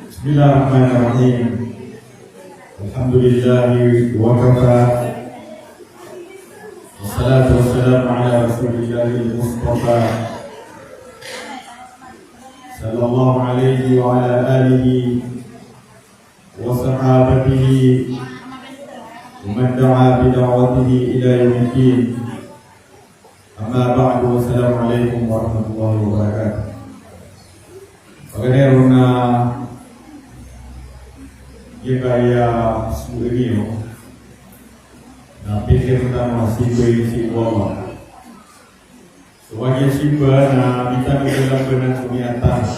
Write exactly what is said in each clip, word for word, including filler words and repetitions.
بسم الله الرحمن الرحيم. الحمد لله وكفى. والصلاة والسلام على رسول الله المصطفى، صلى الله عليه وعلى آله وصحابته ومن دعا بدعوته إلى يوم الدين. Amma ba'du, assalamu alaikum warahmatullahi wabarakatuh. Paganay ron na giyangkaya sogo niyo na pikir tano a simba i sii ko Allah. So kagiya simba na di tano kalabanan so miyatano.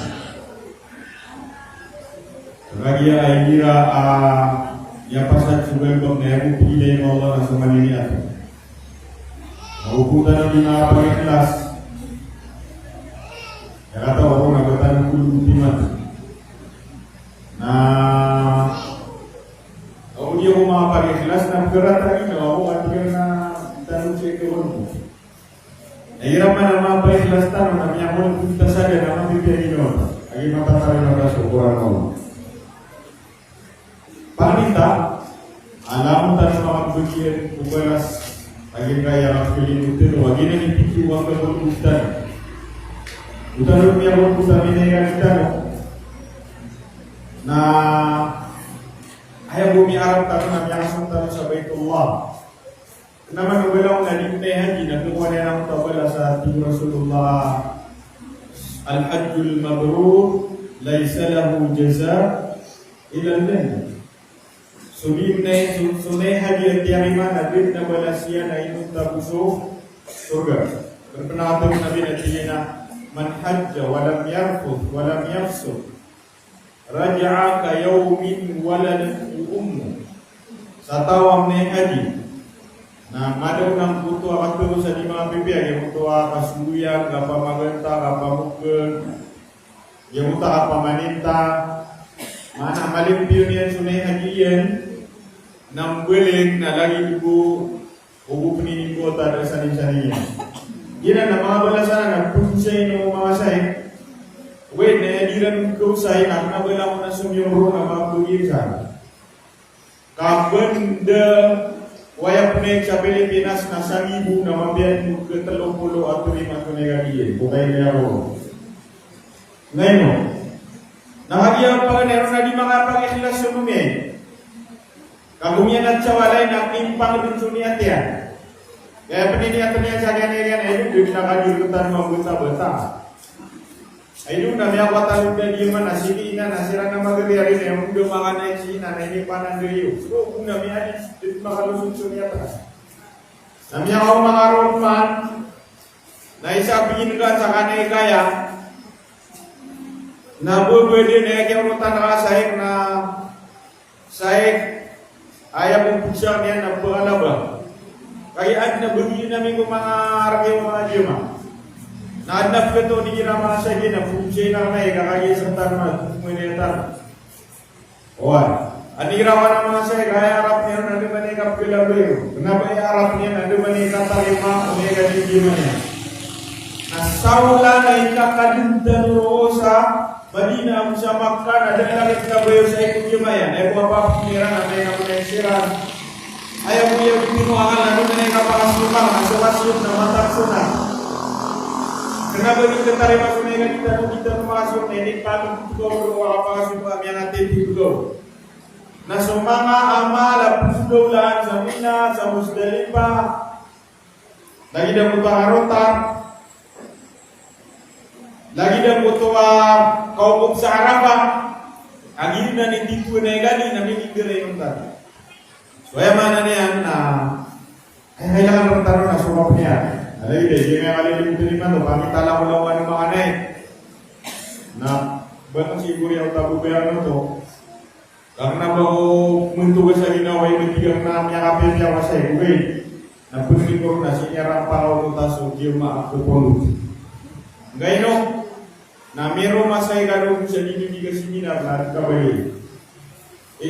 Kagiya igira a miyapasad so galbk na aya bo pagilay o Allah na so maniniyat. Na o bo tano di mapagikhlas, aya kataw a ba tano kologotiman. Na o di ako mapagikhlas na pagkarata ino ako, kagiya na tano sii ko Allah. Na igira man a mapaikhlas tano na miyakono kita sa da na mapipiya ginawa ta. Agi matatarima ta so Qur'an o Allah. Pangni ta, alam tano makabagian o balas, agi kaya kapiling o tano, agi na nitiki o angka bulutan. O tano miyakono o tano minayag tano. Na aya bo miyarap tano na miyakasong tano sa Baitullah. Kna man o balaw na di minay haji na kna o ba niyan a mataw a balasan, tig o Rasulullah, "Al-hajjul mabrur laysa lahu jaza illa al-jannah." So di minay, so, so minay haji a tiyarima na di dn a balas iyan a inonta bo so sorga. Pn a pitharo o Nabi na tig iyan a, "Man hajja wa lam yarfuth wa lam yafsuq." Raja'a ka yawmin waladathu ummuh. Sa taw a minay haji na madaw na giyoto a katharo sa di manga pipiya, giyoto a kasogoyan, kapamaganta, kapamokn, giyoto a kapamaninta. Maana malimpiyo niyan so minay haji iyan na mbaling na lagid bo o bo pn ini ko ta da sanin-sanin iyan. Giyanan a manga balasan a phoon sa ino manga saik. Oway, na aya di ran kaosay na kna ba langon a somiyong ron a manga pagirisan. Ka banda o aya pn sa Pilipinas na sanggibo na mabiyan ko tlo polo ago lima so minay haji iyan. Ko kay niya ron. Ngayon, na kagiya paganay ron na di manga pagikhlas so minay. Ka gomiyan a sa walay na impang dn so niyat iyan. Kaya pn iniyat iyan sa giyanan, giyanan, ay dn, dn na kadirtan mabota-bota. Ay dn na miyawatan dn a di man a sigi inan a siran a magari-ari na aya dn a makanay si inan a inipanan dn iyo. So, dn na miyadi, dn makalusot so niyat iyan. Na miyakaoma ka ron man, na isa a pinggan ka sa kanay kaya, na bobodi na aya kiyaorotan ka sa ig na Sa ig, aya bo pagsa niyan na pagalaban. Kagiya adn a bgi ami ko manga rk iyo manga jemaah. Na adn a pkhato igira manga saigi na pagsa iyan na kagiya sa tano na pagsa iyan tano. Oway. Adn igira manga saigi, aya arap iyan na di man iyan kapagalaban. Kna ba aya arap iyan na di man iyan katarima o miyagad i jemaah iyan. Na sa olan a ikakadn tano roo sa Madina ago sa Makkah na da a lagid a kabaya sa ig ko jemaah iyan. Aya bo a papn iran na aya bo na siran. Aya bo aya bo tino a akal na di man iyan kapakasiyoma, na so kasiyom na mataan so na. Kna ba di katarima so miyagad i tano, di tano makasiyom na inipamit ko a miyakasiyom a miyangatay ko. Na so manga amal a pzowlaan sa Mina, sa Muzdalifah, lagid angkoto a Arafah, lagid angkoto a kawokop sa Arafah, a giyanan i titho a aya gani na minigr iyan on tano. So aya maana niyan na, aya kailangan rktano na so kapn iyan. Lagid a, di aya kalilimtan imanto, pamitalangolangon o manga nai. Na ba tano siguro aya oto a babayaan oto. Karna ba o mntoga sa ginawa i matiga na miyakapiyapiya ka sa ig, ogaid na pnggingor na sii niyan rk pakaoto ta so jemaah ko pondok. Angkaino na miyaroma sa ig ka doon sa di niyo di kasiminar na di kabali. E,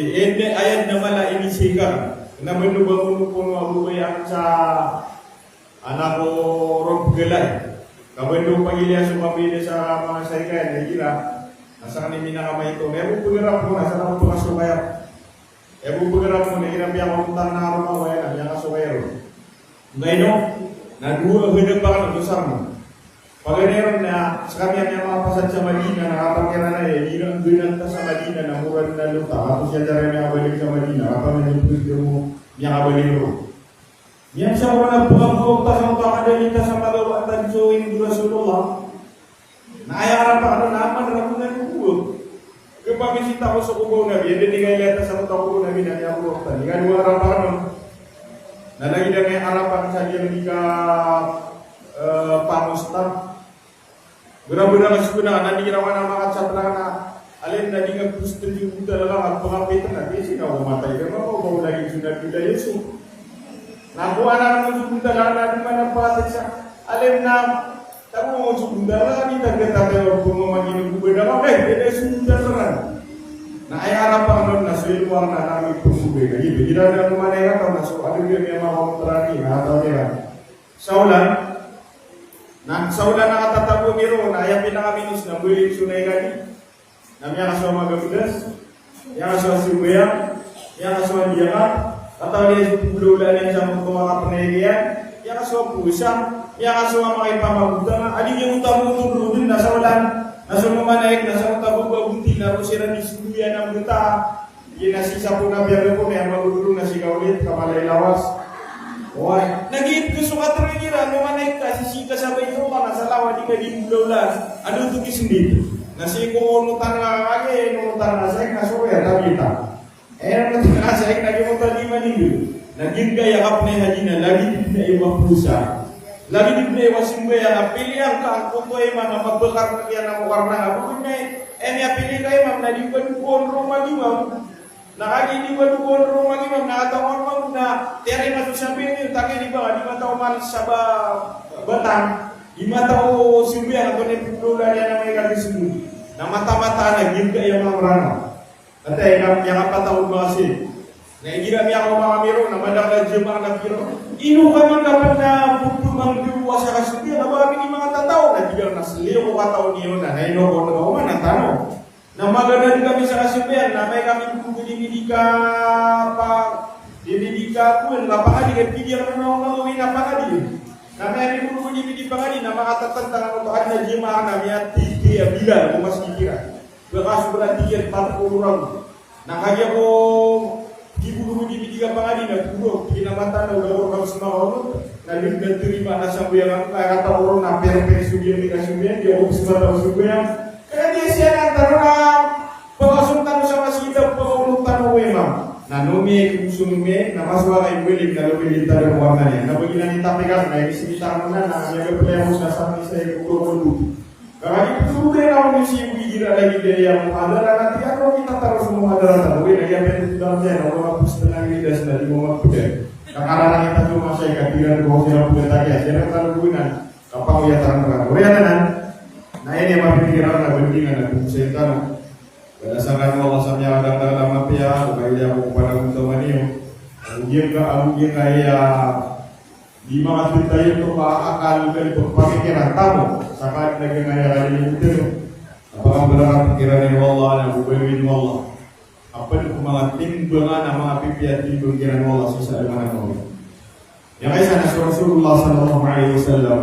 aya dn a mala a inisii ka. Na ba ino ba ko pono a babayaan sa Anak ko ron pgalain. Ka ba ino pagilaya so mabida sa manga saikayan a igira na Sa kami minakamaito. Aya bo pagarapo na sa kami pakasokayan. Aya bo pagarapo na igira miyakaontang na aroma ko aya na miyakasokayan. Ngayon, na dowa a hadapan a dosa mo. Paganay ron na sa kami a miyakapasad sa Madina na kapakirana aya, igira ngganan ta sa Madina na mora na lota. Ato siya tara miyakabalik sa Madina, kapamilya mo miyakabalik ron. Niyan sa wala pagkabuwag ta sa oto a kadali ta sa magawaan ta di so ino di Rasulullah. Na aya arap akn on na aman ragon a buwag. Kapamisita ko so kobaw o Nabi, anda di kailaya ta sa oto a kobaw o Nabi na aya buwag ta. Di ka dowa arap akn on. Na lagid a aya arap akn sa giyangkai a, eh, pangos ta. Bera-bera ka sii ko na, na di ka rawan a makachat lang na, alin na di ka gusto di buta lang a pangapit na, di sii na ko matay ka, mako ba lagi so Nabi Yusuf. Na ko anak mo so buta lang na di man a pangapit sa, alin na, tago mo so buta lang, di ta gata tayo ko mamangin ko ba na, okay, di na so buta lang. Na aya arap akn on na so ino na kami pagsubi ka, di ba? Di na ko manay ka, na so, ano yun, may mga kontrati, na ataw nila. Sa olan, na sa olan a katatago iron, na aya pinakaminos na bwelin so naikali. Na miyakasowa magabdas, miyakasowa simbayang, miyakasowa diyakat, kataw di so pagolawlaan iyan sa mga kapanayagiyan, miyakasowa pusa, miyakasowa makipamagutang, a di niyan oto a motor rodin na sa olan, na so mamanaig na sa oto a bago a gonti na roo siran di soluyan a bota. Iyan a sii sa pona biyag ko na aya magololo na sii ka olit ka mala i lawas. Oway. Na giyoto so katharo igira, no manay ka sii ka sa Baitullah na sa lawa di ka di bolawlaan. Ado oto kisndit. Na sii ko onotan ka kagi, onotan ka sa ika na so aya tabita. Eh, onotan ka sa ika na giyoto di manindol. Na giyangkaya kapnay hadji na lagid i pnay i mapusa. Lagid i pnay i masimbayang a pilian ka angkoto a imam a mabakar na kiyan a mokar na nga. Bukod na i, eh, miyapili ka imam na di ba dogoon roo mag-imam. Na kagiya di ba dogoon roo mag-imam na kataw a imam na tiyarima so sambayang iyan, takay di ba, di ba taw man sa ba, batang. Di mataw simbayang, ato na ipagolawlaan iyan a may kalismod. Na mata-mata na giyangkaya manga Mranaw. Ati, ika, miyakapatawod makasi. Na igira miyakaoma kami ron, na madakl a jamaah na piro. Ino ka man kapn na pagpamanggiwa sa kasimbayang, na ba kami di manga tataw, na tig iran na sliyo ko kataw niyo na, na ino ko na ba oman na tano. Na maganad kami sa kasimbayang, na amay kami pagolawlaan i midi ka pa, i midi ka kuwan, na pangadi, ka pidi akn na ino ka gawii na pangadi. Na amay kami pagolawlaan i midi pangadi, na makatatantang ako pangadi na jamaah na miyatiti a bilal ko masgit iran. Baka sobra tiyan pat polo ragon. Na kagiya ko di bogor di midi ka pangadi na bogor, di na mata na oda ko ragon sa makaonot. Na di na tarima na sambayang ako, kaya kataw ron na perfect so giyangkai a sambayang, di ako bisa mata o sambayang. Kaya di siya na taro na pakasowa tano sa masgit a pakaonot tano o imam. Na nomi, kusum nomi, na masowa ka i bwelin, na lobelin tano o warna niyan. Na bagi na ni tapikan, na inisimitan mo na, na niya bepelaya mo sa sa isa i bogor. Ka kagiya ptotol iyan a omisii ko igira lagid iyan a muhadara, na tig iyan a roo kita taro so muhadara tano, oway, na aya ptotol iyan a roo a pos tano idas na di mo mapda. Ka kararangit a so masa i ka tig iran ko siran pda takiya, siran tano ko inan, kapangoyatan tano. Oway, anan, na aya mapipikir iran na bandingan a pagosay tano. Balasan kano o Allah sa miyakadakdakl a mapiya, o kailaya ko panagontaman iyo. Ago giyangka, ago giyangkaya di makatitayo oto ka akal, ka di pamikiran tano. Sa kadn a giyangkaya kalilimotan iyo. Apakambarakat kiran iyo o Allah, na bobaloyin o Allah. Apiya ko manga timbangan a manga pipiya a timbang kiran o Allah sii sa alongan a mawri. Aya kaisa na so Rasulullah sallallahu alaihi wasallam,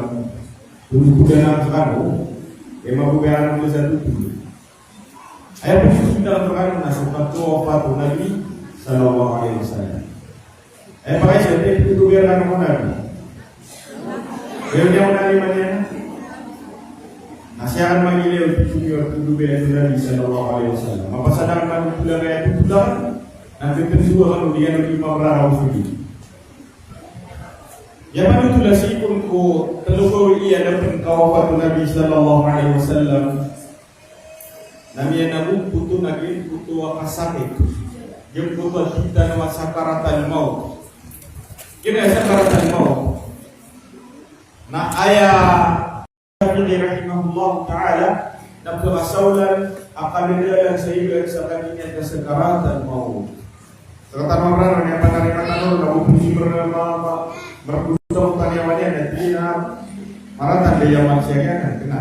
totholan akn rkano, aya magogoyanan ko sa totol. Aya pagtotholan akn rkano na so kawafat o Nabi sallallahu alaihi wasallam. Aya pakaisa, aya pagtotholan akn rkano o Nabi. Aya niyan o Nabi man iyan. Na siya akn mangilayo, totholan akn o Nabi sallallahu alaihi wasallam. Mapasad akn man totholan, aya totholan akn, na pipinsowa akn o di akn o di mamraraw so di. Aya panothol a sii kon ko telo gawii a da pn kawafat o Nabi sallallahu alaihi wasallam. Na miyanabog oto na giyangkoto a kasakit. Giyangkoto a di tano a sakaratal mawt. Giya sakaratal mawt. Na aya Shafi'i rahimahullahu ta'ala, na pakasaolan a kadadalan sa iran sa kagiya sakaratal mawt. Sa katano ran, aya panariman tano, na opisi mer-, ma-, ma-, merdutong taniyawan iyan, na di na maratan da iyan mansiya iyan, na kena.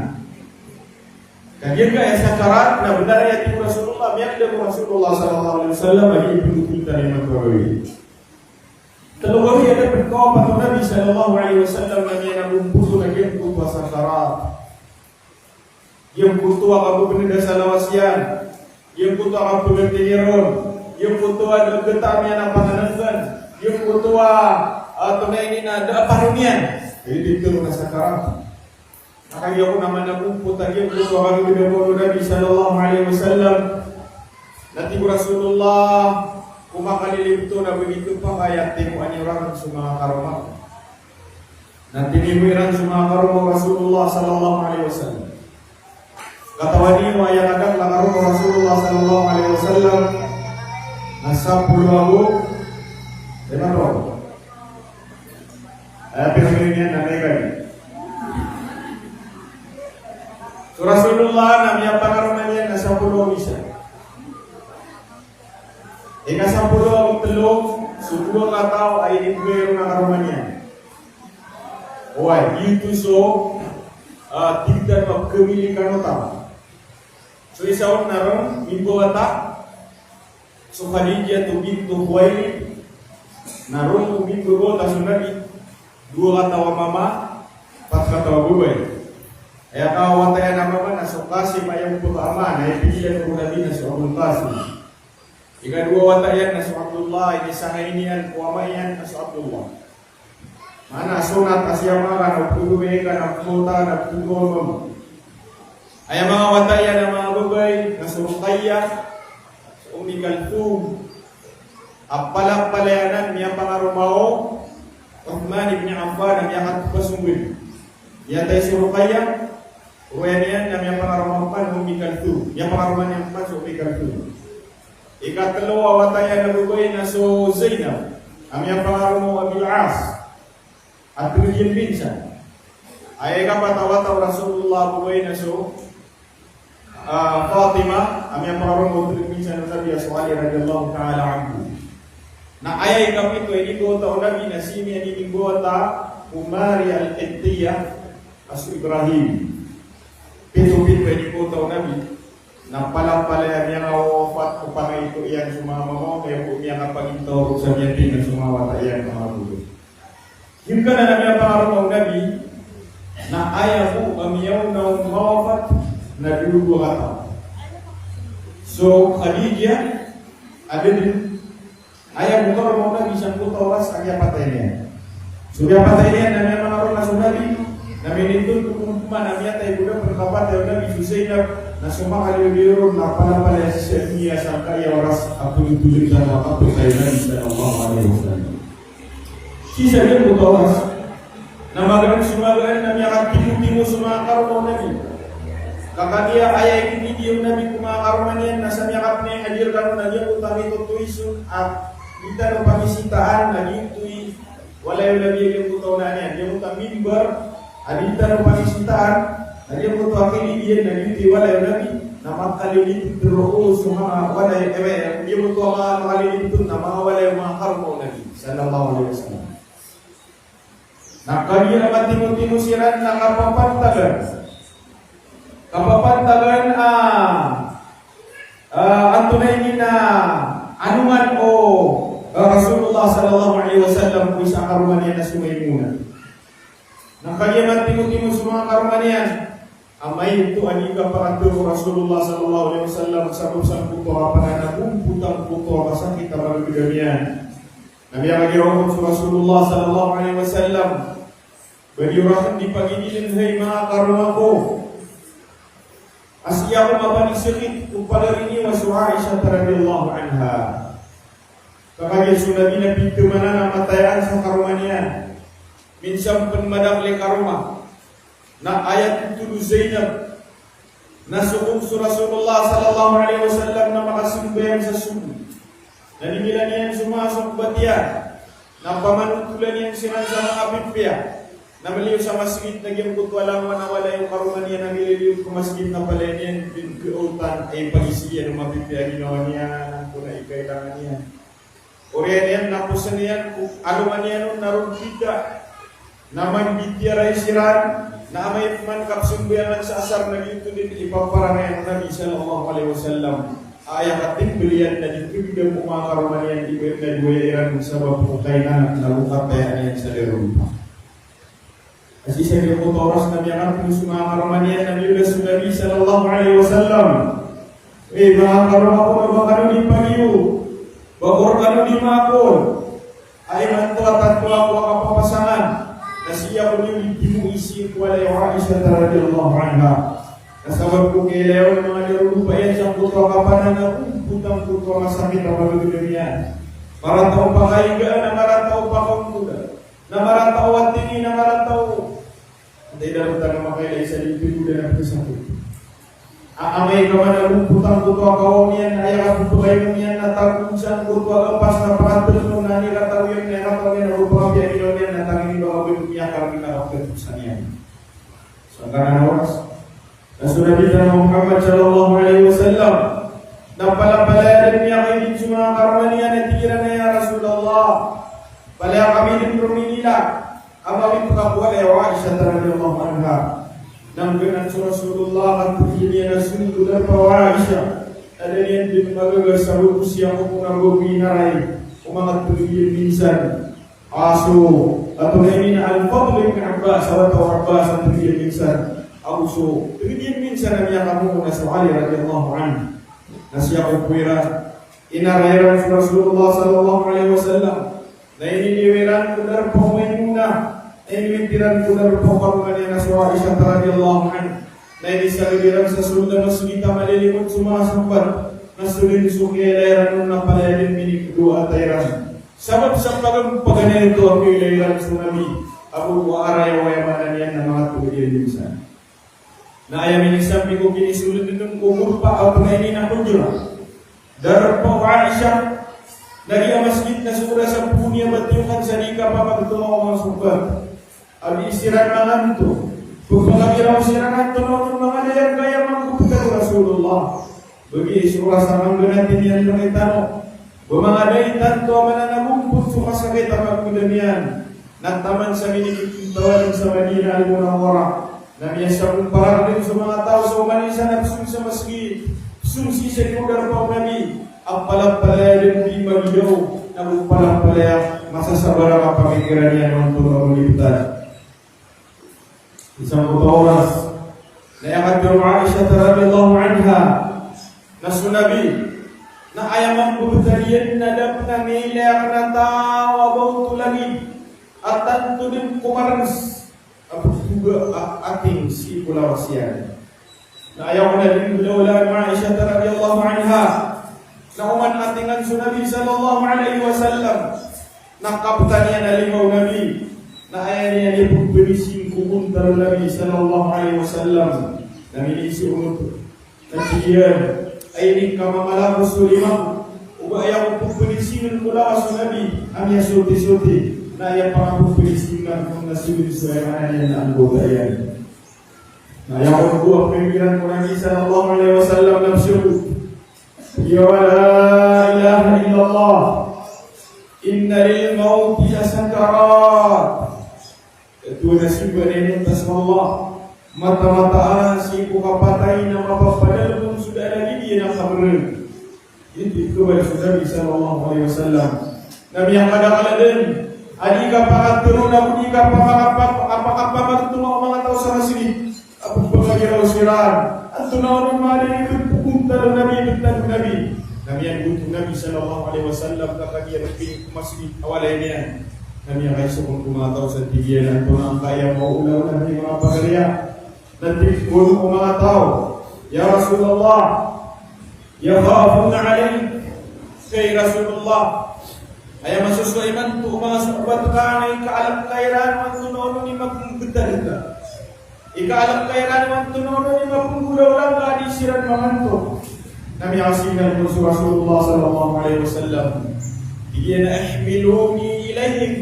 Giyangkaya sakarat na bnar aya tig o Rasulullah, miyagda ko Rasulullah sallallahu alaihi wasallam a gii pnggolawla imanto a gawii. Tlo gawii a da pn kawapat o Nabi sallallahu alaihi wasallam na miyanagompoon a giyangkoto a sakarat. Giyangkoto a kabobnda sa lawas iyan. Giyangkoto a kapagtiniron. Giyangkoto a da a gta iyan a pangnngkn. Giyangkoto a, a, tonaa ini na da a paroniyan. Aya tig tano na sakarat. Na kagiya kon a managompot a giyangkoto a kagdam o Nabi sallallahu alaihi wasallam. Na tig o Rasulullah, ko makalilibto na bgi ko pakay a timoan iyo ran so manga karoma ko. Na tinimo iran so manga karoma o Rasulullah sallallahu alaihi wasallam. Katawan iyo a aya kadakl a karoma o Rasulullah sallallahu alaihi wasallam na sapolo ago lima. Aya pira niyan na miyagad. So Rasulullah na miyapangaroma niyan na sapolo ago isa. Ika sapolo ago tlo, so dowa kataw a inibgay ron a karoma niyan. Oway, giyoto so, ah, tig tano a pkhamili kano tano. So isa on na ron mimbawata, so Khadijah bintu Khuwailid, na ron mimbawata so Nabi, dowa kataw a mama, pat kataw a babay. Aya kawata iyan a mama na so Qasim, aya mboto a ama, na aya pigilan o Nabi na so Abul Qasim. Ikadowa wata iyan na so Abdullah, inisangay niyan ko ama iyan na so Abdullah. Maana sonat a siyamaran o pagawii ka na pagawii ka na pagawii. Aya manga wata iyan a manga babay na so Ruqayyah, so Ummi Kalthum. A palapalaya nan miyapangaroma o Uthman ibn Affan a miyakatpasongol. Aya tay so Ruqayyah, oriyan iyan na miyapangaroma pman o Ummi Kalthum. Miyapangaroma niyan pman so Ummi Kalthum. Ikatlo a wata iyan a babay na so Zainab, a miyapangaroma o Abil As, a tlo iyan minsan. Aya ikapat a wata o Rasulullah a babay na so, ah, Fatima, a miyapangaroma o tlo iyan minsan o Nabi a so Ali radiyallahu ta'ala anhu. Na aya ikapito a inimbawata o Nabi na sii niyan inimbawata o Maria Al-Qibtiyah a so Ibrahim. Pito-pito a inimbawata o Nabi. Na palapalaya miyangawafat ko pangayto iyan so manga mama, kaya bo miyakapagintaw ron sa miyatay na so manga wata iyan a manga babay. Giyangkanan a miyapangaroma o Nabi, na aya bo a miyaona on mawafat na dowa kataw. So Khadijah, a da dn Aya bo karoma o Nabi sangkoto a oras a kiyapatay niyan. So kiyapatay niyan na miyapangaroma so Nabi, na minindod ko pman a miyatay ko da pn kapatay o Nabi so Zainab, na so makaliyo ron na palapalaya sii sa doniya sangkaya oras a pnotolog sa kapatay o Nabi sallallahu alaihi wasallam. Sii sa giyangkoto a oras, na magaan so magaan na miyakatimo-timo so manga karoma o Nabi. Ka kagiya aya inibgay o Nabi ko manga karoma niyan na sa miyakapnay a hadir kano na giyangkoto a mitotoy so a di tano pangisitaan na giyoto i walay o Nabi a giyangkoto a ona niyan. Giyangkoto a mimbar a di tano pangisitaan na giyangkoto a kilid iyan na giyoto i walay o Nabi. Na makalilibto roo so manga walay, eh, giyangkoto a manga makalilibto na manga walay o manga karoma o Nabi sallallahu alaihi wasallam. Na kagiya matimo-timo siran na kapapantagan. Kapapantagan a, ah, antonaa ini na anoman o, ah, Rasulullah sallallahu alaihi wasallam ko isa a karoma niyan na so Maimunah. Na kagiya matimo-timo so manga karoma niyan, amay oto a di kapakatero o Rasulullah sallallahu alaihi wasallam sabap sangkoto a pananagompot angkoto a kasakit a margdam iyan. Na miyakagiraw on so Rasulullah sallallahu alaihi wasallam. Ba niyo rakn di pagidiln hay manga karoma ko a sii ako mapanisakit ko pagari niyo a so Aisha radhiyallahu anha. Ka kagiya so Nabi na pithamanan a matayaan sa karoma niyan. Minsan pn madakl i karoma. Na aya totol o Zainab na so kon so Rasulullah sallallahu alaihi wasallam na makasambayang sa sogo. Na di ngilaan iyan so manga sokbat iyan. Na pamanotolan iyan siran sa manga pipiya. Na maliyo sa masgit na giyangkoto a langowan a walay o karoma niyan a mililiyo ko masgit na palaya niyan dn kaotan a ipagizaan iyan o mapipiya a ginawa niyan, angkoto na ikailangan iyan. Oriyan iyan na posn iyan ko alongan iyan on na ron pita. Na mambitiyarai siran, Na amay pman kapsambayangan sa asar na giyoto dn i paparangay o Nabi sallallahu alaihi wasallam. Aya katimbl iyan na di kagdam o manga karoma niyan i ba na dowa iran sabap ko kainana na lokat aya niyan sa darodopa. Sii sa giyangkoto a oras na miyakapno so manga karoma niyan na miyoda so Nabi sallallahu alaihi wasallam. Eh, manga karoma ko, ba kano di pagiyo, ba ko rkano di maakol. Ay man to a tanto ako a kapapasangan, na sii ako niyo di timowi sii ko walay o Aisha radhiyallahu anha. Na sabap ko kiyailay on o manga darodopa iyan sangkoto a kapanan na ompot angkoto a masakit a pagagdam iyan. Marata o pakaiga, na marata o pakaontoda, na marata o watingi, na marata o, antaa i dapat a makailay sa di pgoda na pkhasakit. A, amay ka man a ompot angkoto a kawaw niyan, na aya kapphakainom iyan na tago sangkoto a gapas na pangatlo na aya katawi iyan, na aya katawi iyan na oba kapiya ginawa niyan na tangin iyan ba ka ba miyakar na kapkhasakit iyan. Sangkanan a oras na so Nabi tano a Muhammad sallallahu alaihi wasallam na palapalaya dn miyakaidin so manga karoma niyan a tig iran a, "Ya Rasulullah, palaya kami dn rominila a mawit ka ko walay o Aisha radhiyallahu anha." Na ngganan so Rasulullah a tig iyan a sold ko darpa o Aisha. Na da niyan dn magaga sabap ko sii ako ko na go inaray o manga tlo iyan minsan. A so, antonaa ini na Al-Fadl ibn Abbas, a wata o Abbas a tlo iyan minsan. Ago so tlo iyan minsan a miyakamono na so Ali radhiyallahu anhu. Na sii ako ko iran, inaray iran so Rasulullah sallallahu alaihi wasallam. Na iniliyo iran ko darpa o Maimunah, na iniwit iran ko darpa o karoma niyan a so Aisha radhiyallahu anha. Na inisagad iran sa sold a masgit a malilimod so manga sambat. Na so dn so kiyailay iran on na palaya dn minikdo a atay iran. Sabap sa pagampaganay oto a kiyailay iran so Nabi, ago ko araya o aya maana niyan na manga tlo iyan minsan. Na aya minisambi ko kinisold on ko ghurfa, antonaa ini na hujra, darpa o Aisha, na giya masgit na so oras a poon iyan batiyokan sa di kapamagtoma o manga sambat. A di siran manganto. Pphakagiraw siran antonaa oto manga dayang kaya mangkoptan o Rasulullah. Bagi so oras a mangganati niyan rktano. Ba manga da i tanto a mananagompot so kasakit a pagagdam iyan. Na taman sa minikipntawaan sa Madinah Al-Munawwarah. Na miyasakompara dn so manga taw sa oman i isa na psong sa masgit, psong sii sa giyangkoto a darpa o Nabi, a palapalaya dn di magidaw, na go palapalaya masasabar a kapamikiran iyan o antonaa i liptan. Sangkoto a oras na aya katharo o Aisha radhiyallahu anha na so Nabi na aya mambobtad iyan na da pn a miyailay akn a taw a ba oto lagid a tanto dn ko marns a pphowga a ating sii ko lawas iyan. Na aya kon a dn golaola o Aisha radhiyallahu anha na oman atingan so Nabi sallallahu alaihi wasallam, na kaptan iyan a lima o Nabi, na aya niyan pphrising ko onta o Nabi sallallahu alaihi wasallam, na miniiza on oto. Na tig iyan a inikamamalakos so lima ko, oba aya ko pphrisingn ko lawas o Nabi a miyasotisoti, na aya pphrisingn ko na so dn so aya maana niyan na anggota iyan. Na aya kon bo a pmikiran ko Nabi sallallahu alaihi wasallam na pziyok. Ya, wa la ilaha illallah. Inna lil mawti la sakarat. Ito na simba na inonta so Allah. Mataan-mataan sii ko kapatay na mapapadalm on so da a lagid iyan a kabrg. Ito i khabari so Nabi sallallahu alaihi wasallam. Na miyakadakl a dn a di kapakatharo na go di kapakapamagtoma o manga taw sa masgit a pphakagiraw siran. Antonaa on i manga da i btad o Nabi, btad o Nabi. Na miyanggoto o Nabi sallallahu alaihi wasallam ka kagiya pn ko masgit a walay niyan. Na miyakaisa kon ko manga taw sa tig iyan a antonaa angkaya maolaola i manga pagariya. Na tig kon o manga taw, "Ya Rasulullah, yakhafuna alaik." Hay Rasulullah, aya masosowa imanto o manga sahabat ka na ikaalk ka iran o antonaa on i mapmbtad ka. Ikaalk ka iran o antonaa on i mapnggolaola ka a di siran manganto. Na miyakasignal kon so Rasulullah sallallahu alaihi wasallam. Tig iyan a, "Ihmiluni ilaihim."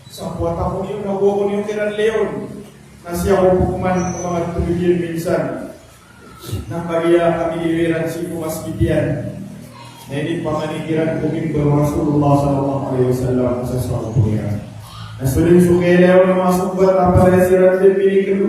Sa kowa ta ko niyo, na kowa ko niyo kiran leon. Na sii ako pman ko manga tlo iyan minsan. Na kagiya kami di iran sii ko masgit iyan. Na inipamanikiran ko mimbar o Rasulullah sallallahu alaihi wasallam sa sawa ko iran. Na so dn so kiyailay on a manga sahabat a palaya siran dn minikdo.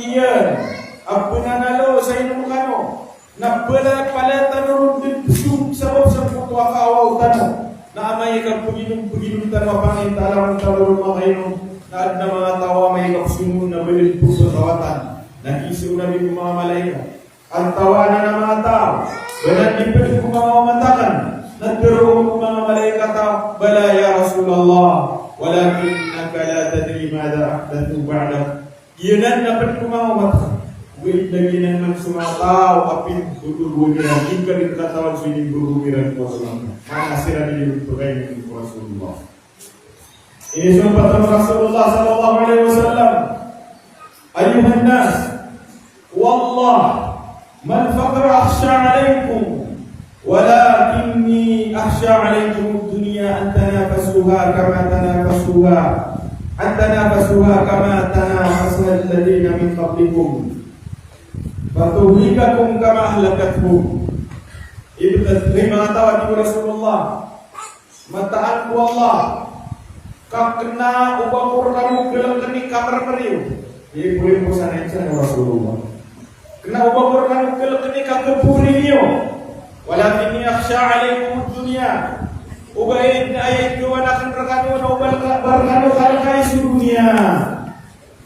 iyan a pnanalo sa inom kano. Na pala, pala tano ron dn pzong sabap sa koto a kaawaw tano. Na amay ka pginom-pginom tano a pangnin ta a langon tano ron makainom. Na adn a manga taw a amay ka pzong on na ba dn pphakawatan. Na kiiza o Nabi ko manga malaikat. Antawaa anan a manga taw, ba anan di pd ko manga omat akn. Na tharoon o manga malaikat a, "Bala ya Rasulullah, walakinnaka la tadri madha ahdathu ba'dak." Giyanan na pd ko manga omat akn. Ogaid na giyanan man so manga taw a pd ko tharoon iran, di ka di katawan so inimbgay iran ko Rasulullah. Maana siran di pagayon ko Rasulullah. Inisompat o Rasulullah sallallahu alaihi wasallam, "Ayyuhan nas, wallah, mal faqra akhsha alaikum, walakinni akhsha alaikum ad-dunya an tanafasuha kama tanafasuha, an tanafasuha kama tanafasa alladhina min qablikum, fatuhlikakum kama ahlakathum." Ibn Taymiyah mangataw a tig o Rasulullah, Mataan ko Allah, ka kna o ba ko rkano kalkn i kaprpri iyo. Ipoon, ipoon sa insan o Rasulullah. Kna o ba ko rkano kalkn i kaprpri iyo. Walakinni akhsha alaikum ad-dunya. Ogaid na aya ikawan akn rkano na o ba rka-, ba rkano kalkn i so doniya.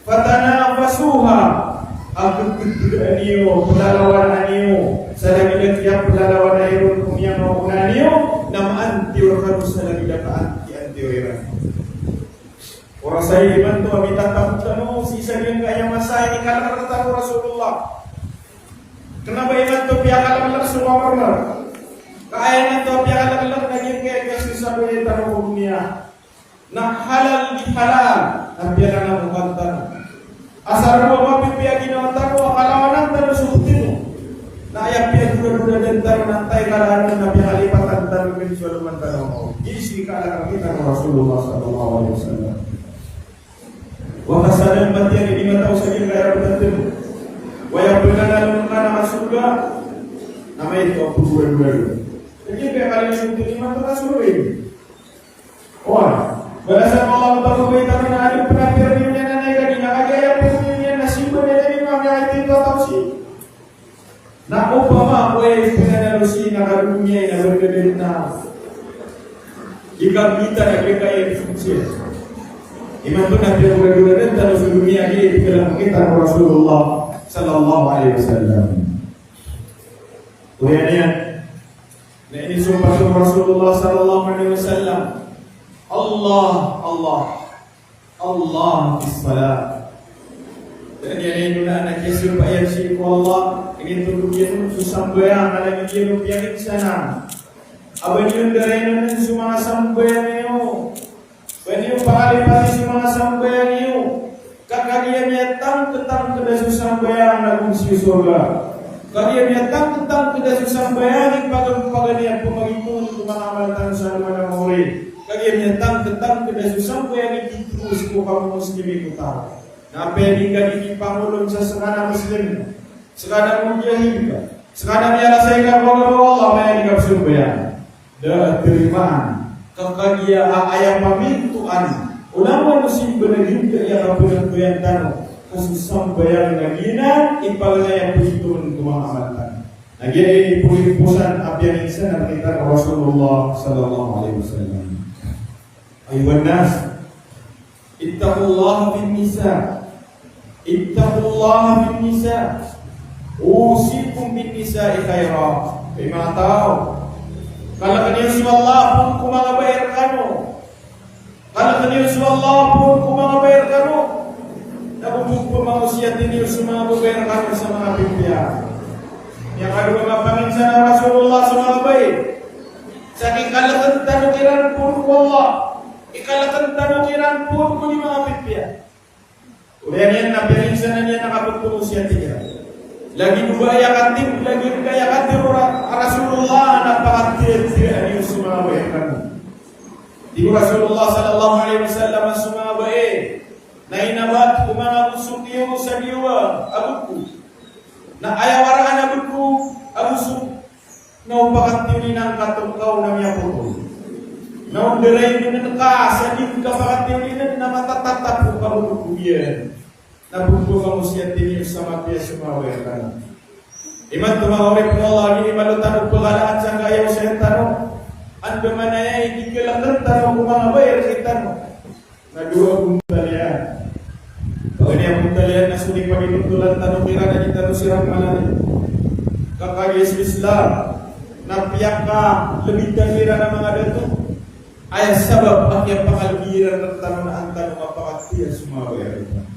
Fatanafasuha, a kkdgaan iyo, plalawanan iyo sa lagid a kiyaplalawani ron ko miyangaoona niyo, na maantiyo rkano sa lagid a kaantiantiyo iran. Oras a imanto a mitatapot tano sii sa giyangkaya masa a inikalk rktano o Rasulullah. Kna ba imanto piyakalaklk so kaprpri. Ka aya imanto a piyakalaklk na giyangkaya kiyasosaboy tano ko doniya. Na halal di halal, na piyakanamokan tano. Asar bo a mapipiya ginawa tano a kalawanan tano so otino. Na aya piyagoragoradan tano na antaa i kalawanan na piyakalipatan tano pn so aloman tano. Giya i kalk rktano o Rasulullah sallallahu alaihi wasallam. Wa kasalan matiya di mataw sa giyangkaya btad tano. Wa aya pn a nalongan a sorga na maito a pgoragoradan. Lagid a kalawanan tano di mataw a sorga. Oway, balasan o Allah taman a aya pn a pirmiyonan a aya di na kagiya aya pirmiyonan na simba na aya di na aya di na tawsi. Na opama ko aya pn a nalosi na kadoniya na berkadaan na. Di ka mita na di ka iya suci. Imanto na piyagoragoradan tano so doniya, di ka lang kita ko Rasulullah sallallahu alaihi wasallam. Oriyan iyan na inisompat o Rasulullah sallallahu alaihi wasallam, Allah, Allah, Allah fis salah. Aya niyan inonaan a kiyasompat iyan sii ko Allah, initondog iyan on so sambayang, a lagid iyan o piyanginsanan a ba niyo ndaranin so manga sambayang iyo. Ba niyo pakalipati so manga sambayang iyo. Ka kagiya miyatangketangked a so sambayang na go sii sorga. Kagiya miyatangketangked a so sambayang i pagampagan iyan pemagitong ko manga amal tano sa alongan a maori. Kagiya miyatangketangked a so sambayang i pitharo sii ko kamomoslimi ko tao. Na apiya di ka di kipangolom sa sekaniyan a Muslim, sekaniyan a mujahid ka, sekaniyan a miyalasay ka ko agama o Allah, maya di ka pesambayang, da a tarimaan. Ka kagiya a aya pamintoan o langon o simba na giyangkaya a kapenambayang tano, ka so sambayang na giyanan i paganay a pegitongen ko manga amal tano. Na giya i pogiposan a piyanginsanan rektano o Rasulullah sallallahu alaihi wasallam. Ayuhan nas, ittaqullaha fin nisa. Ittaqullaha fin nisa. Usikum bin nisa'i khaira. Hay manga taw, kaleken iyo so Allah poon ko manga babay rekano. Kaleken iyo so Allah poon ko manga babay rekano. Na go pemangosiyati niyo so manga babay rekano sa manga pipiya. Miyakadowa a panginsanan o Rasulullah so manga babay, sa kikaleken tano kiran poon ko Allah, ikaleken tano kiran poon ko di manga pipiya. Oriyan iyan na piyanginsanan iyan a kapepangosiyati kiran. Lagid o ba aya katharo, lagid o ba aya katharo o Ra-, Rasulullah na pakatiyatiyaan iyo so manga babay rekano. Tig o Rasulullah sallallahu alaihi wasallam a so manga babay na inabat ko manga bosok iyo sa diyawa a beko. Na aya waraan a beko a bosok na o pakatiyolina ngka tongkaw na miyapotol. Na o ndarayonen ka sa di ngka pakatiyolinen na matatatap ko kaboko iyan. Na pepangosiyati niyo sa mapiya so manga babay rekano. Imanto manga oripn o Allah, di malo tano pegalaan sangkaya osayan tano. Andamanaya i di kaleken tano ko manga babay rektano. Na dowa a bontal iyan. Paganay a bontal iyan na so di paginontolan tano kiran a di tano siran malani. Ka kagiya so Islam na piyakalebitan iran a manga dato. Aya sabap a kiyapakalebi iran rektano na an tano mapakatiya so manga babay rektano.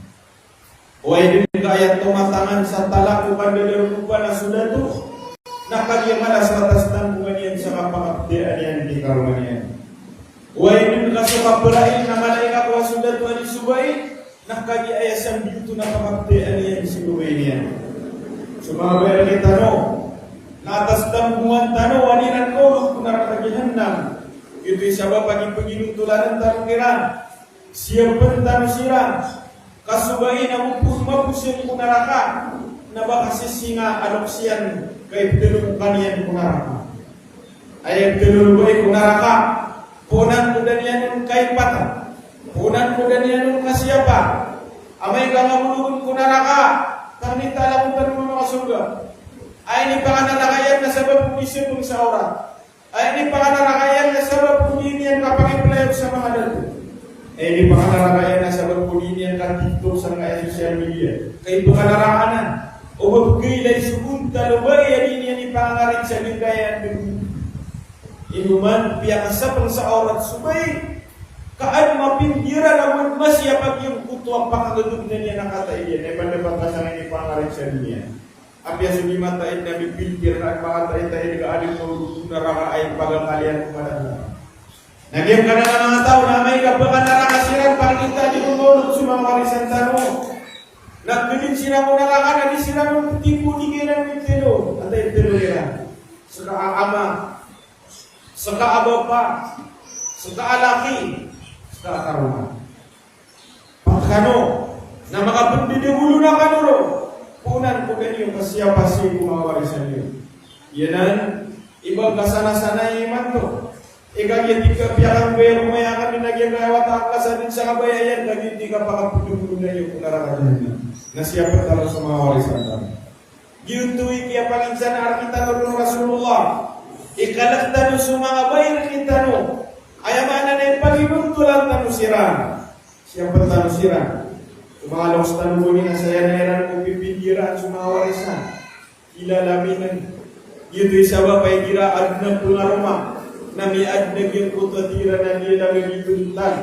Oway, di ka aya tomatangan sa talak o kandadarogopan a so dato, na kagiya mala so atas tanggongan iyan sa kapakapdaan iyan di karoma niyan. Oway, di ka so kaperail na mala i kakowa so dato a di so bai, na kagiya aya sambi oto na pakapdaan iyan si babay niyan. So manga babay rektano, na atas tanggongan tano a di ran kaolog ko naraka jahannam. Giyoto i sabap a di peginontolan tano kiran. Siyapen tano siran. Ka so bai na mapos, mapos iyan ko naraka, na ba ka sisinga a loks iyan ka iptelolobay iyan ko naraka. Aya iptelolobay ko naraka, poonan ko da niyan on kaipatan, poonan ko da niyan on kasiyapa. Amay ka mamologen ko naraka, ka minitalak o tano makasorga. Aya inipakanaraka iyan na sabap ko di sepeng sa awrat. Aya inipakanaraka iyan na sabap ko di niyan kapakiplayok sa manga dato. Aya inipakanaraka iyan na sabap ko di niyan ka-TikTok sangkaya social media. Ka ipakanaraka anan o ba pegilay so bontal o bai a di niyan ipangangarit sa giyangkaya a dego. Ino man piyakasapeng sa awrat so bai, ka an mapindiran a masiya pagiyangkoto a pakagagegna niyan a kataid iyan, aya pandapat ka sangkaya inipangangarit sa doniya. Apiya so di mataid na mipiltir na makataid-taid ka a di maolog ko naraka a ipagakal iyan ko madakel. Na giyangkanan a manga taw na amay ka pekanaraka siran, pakinta di maolog so manga warisan tano. Na keden siran ko naraka na di siran on tipo di kiran mitelo, antaa i telo iran? Seka a ama, seka a bapa, seka a laki, seka a karoma. Pat kano, na makapendedegolo na kano ron, poonan ko da niyo kasiyapa sii ko manga warisan iyo. Iyanan i ba kasanasanay imanto. Ika giya di ka piyakambaya ko maya kami na giya kaya wata ka sa den sa kabaya iyan, ka giya di kapakapendedegolo na iyo ko naraka jahannam. Na siyapa tano so manga warisan tano. Giyoto i kiyapanginsan a rektano ron o Rasulullah. Ikalek tano so manga bai rektano. Aya maana Siyapn tano siran. So manga loks tano bo ini na saya na iran ko pipindiraan so manga warisan. Ilalamin. Giyoto i sabap a igira adn a pngaroma na miyaadn a giyangkoto a di iran a di lagid i tontan.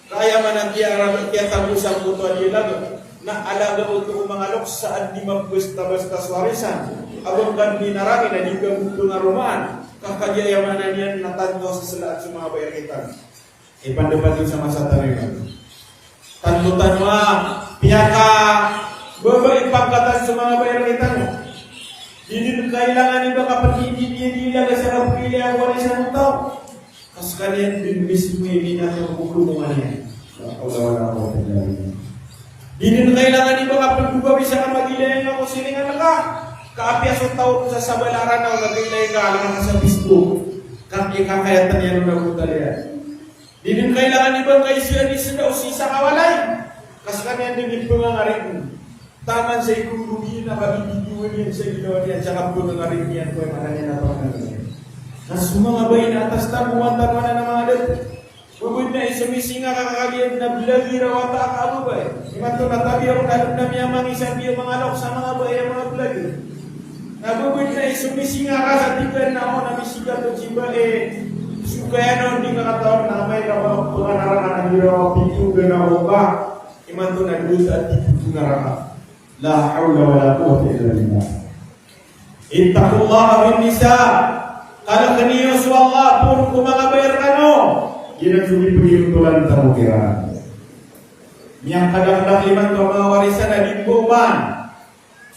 Ka aya maana niyan a kiyatago sangkoto a di lagid na alaga oto o manga loks sa adn a di mabastabasta so warisan. Ago ka di narangin a di ka pngaromaan. Ka kagiya aya maana niyan na tanto a saslaan so manga bai rktano. Ipandapatn sa masa tano iyan. Tanto tano a piyakababai pangkatan so manga bai rktano. Di dn kailangan i ba kapatid di di laga sa kapilaya ko warisan o taw. Ka skaniyan dn mismo i minatay ko koloman iyan. La hawla wala quwwata illa billah. Di dn kailangan i ba kapagbabai sa kamagilay nga ko siringan ka. Ka apiya so taw sa sabala a Ranaw na kailay nga, alang sa Facebook. Ka ipakayatan iyan on a botol iyan. Di dn kailangan i ba ngka i siran i sda o sii sa kawalay. Ka skaniyan dn i pngangarib. Taman sa ikondog iyan a kagigigiwan iyan sa ginawa niyan sa kapngangarib iyan ko aya maana niyan a pngangarib. Na so manga bai na atas tano, manga tano a manga dato. Babad na i somisinga ka kagiya na blagi ran o wata ka a babay. Imanto na tabiya on a adn a miyamangisa a manga loks a manga bai a manga blagi. Na babad na i somisinga ka sa tig ka na o na misigat o jiba e, so kaya na on di ka katawan na amay ka ba pnganaraka na di ran a pito ka na o ka. Imanto na dowa sa tig ka pnganaraka. La hawla wala quwwata illa billah. Ittaqullaha fin nisa. Kalkn iyo so Allah phoon ko manga bai rkano. Giyanan so di pgiyontolan tano kiran. Miyakadakdak imanto a manga warisan a di bo man.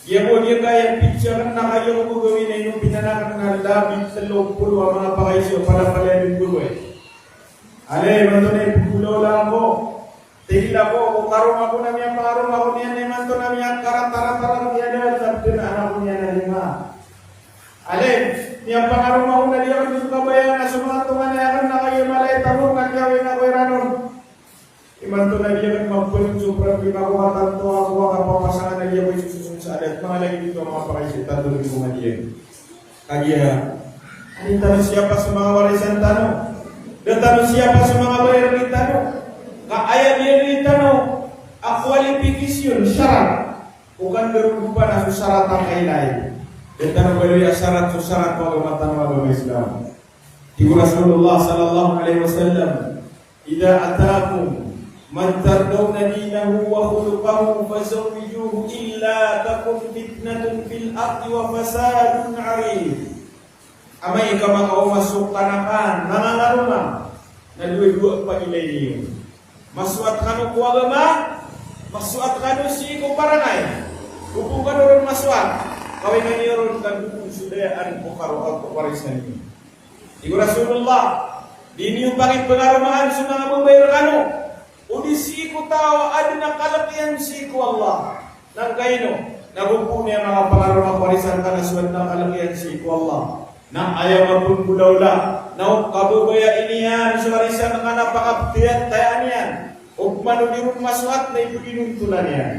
Giya bo, giya kaya picture na kayo ko gawin a ino pinanakan na labi tlo polo a manga pakaiza, palapalaya dn bo ba. Ale, imanto na ipgolawla ko. Tig iyan a ko, ko karoma ko na miyapangaroma ko niyan na imanto na miyakarataratara ko iyan a da, sabot na anak ko niyan a lima. Ale, miyapangaroma ko na di akn dn kabaya na so manga tonganay akn na kagiya mala i tamok na kiyawiya ako iran on. Imanto na di akn mapn so problema ko, katanto ako a kapapasangan a di ako isososon sa adat. Manga lagid oto a manga pakaiza, tanto dn ko madiyan. Kagiya, da tano siyapa so manga warisan tano. Da tano siyapa so manga bai rktano. Ka aya di tano a qualification, sarat. O kandaro ko pa na so sarat a kailay. Da tano baloy a sarat, so sarat o agama tano a agama Islam. Tig o Rasulullah sallallahu alaihi wasallam, "Idha atakum man tardawna dinahu wa khuluquhu fazawwijuhu, illa takun fitnatun fil ardi wa fasadun arid." Amay ka makaoma so kanakan, manga ngaroma, na dowa-dowa pagilay niyo. Masoat kano ko agama, masoat kano sii ko parangay. Opo kano ron masoat, kawingan iyo ron kandokon so dayaan ko karo a warisan iyo. Tig o Rasulullah, di niyo pakipngaromaan so manga babay rkano, o di sii ko taw a adn a kalk iyan sii ko Allah. Na angkaino, na go pn aya makapangaroma ko warisan ka na so adn a kalk iyan sii ko Allah. Na aya mapnggolawla, na o kababayai niyan so warisan ka na pakabtiyatayaan iyan. O pman o di ron masoat na ipginontolan iyan.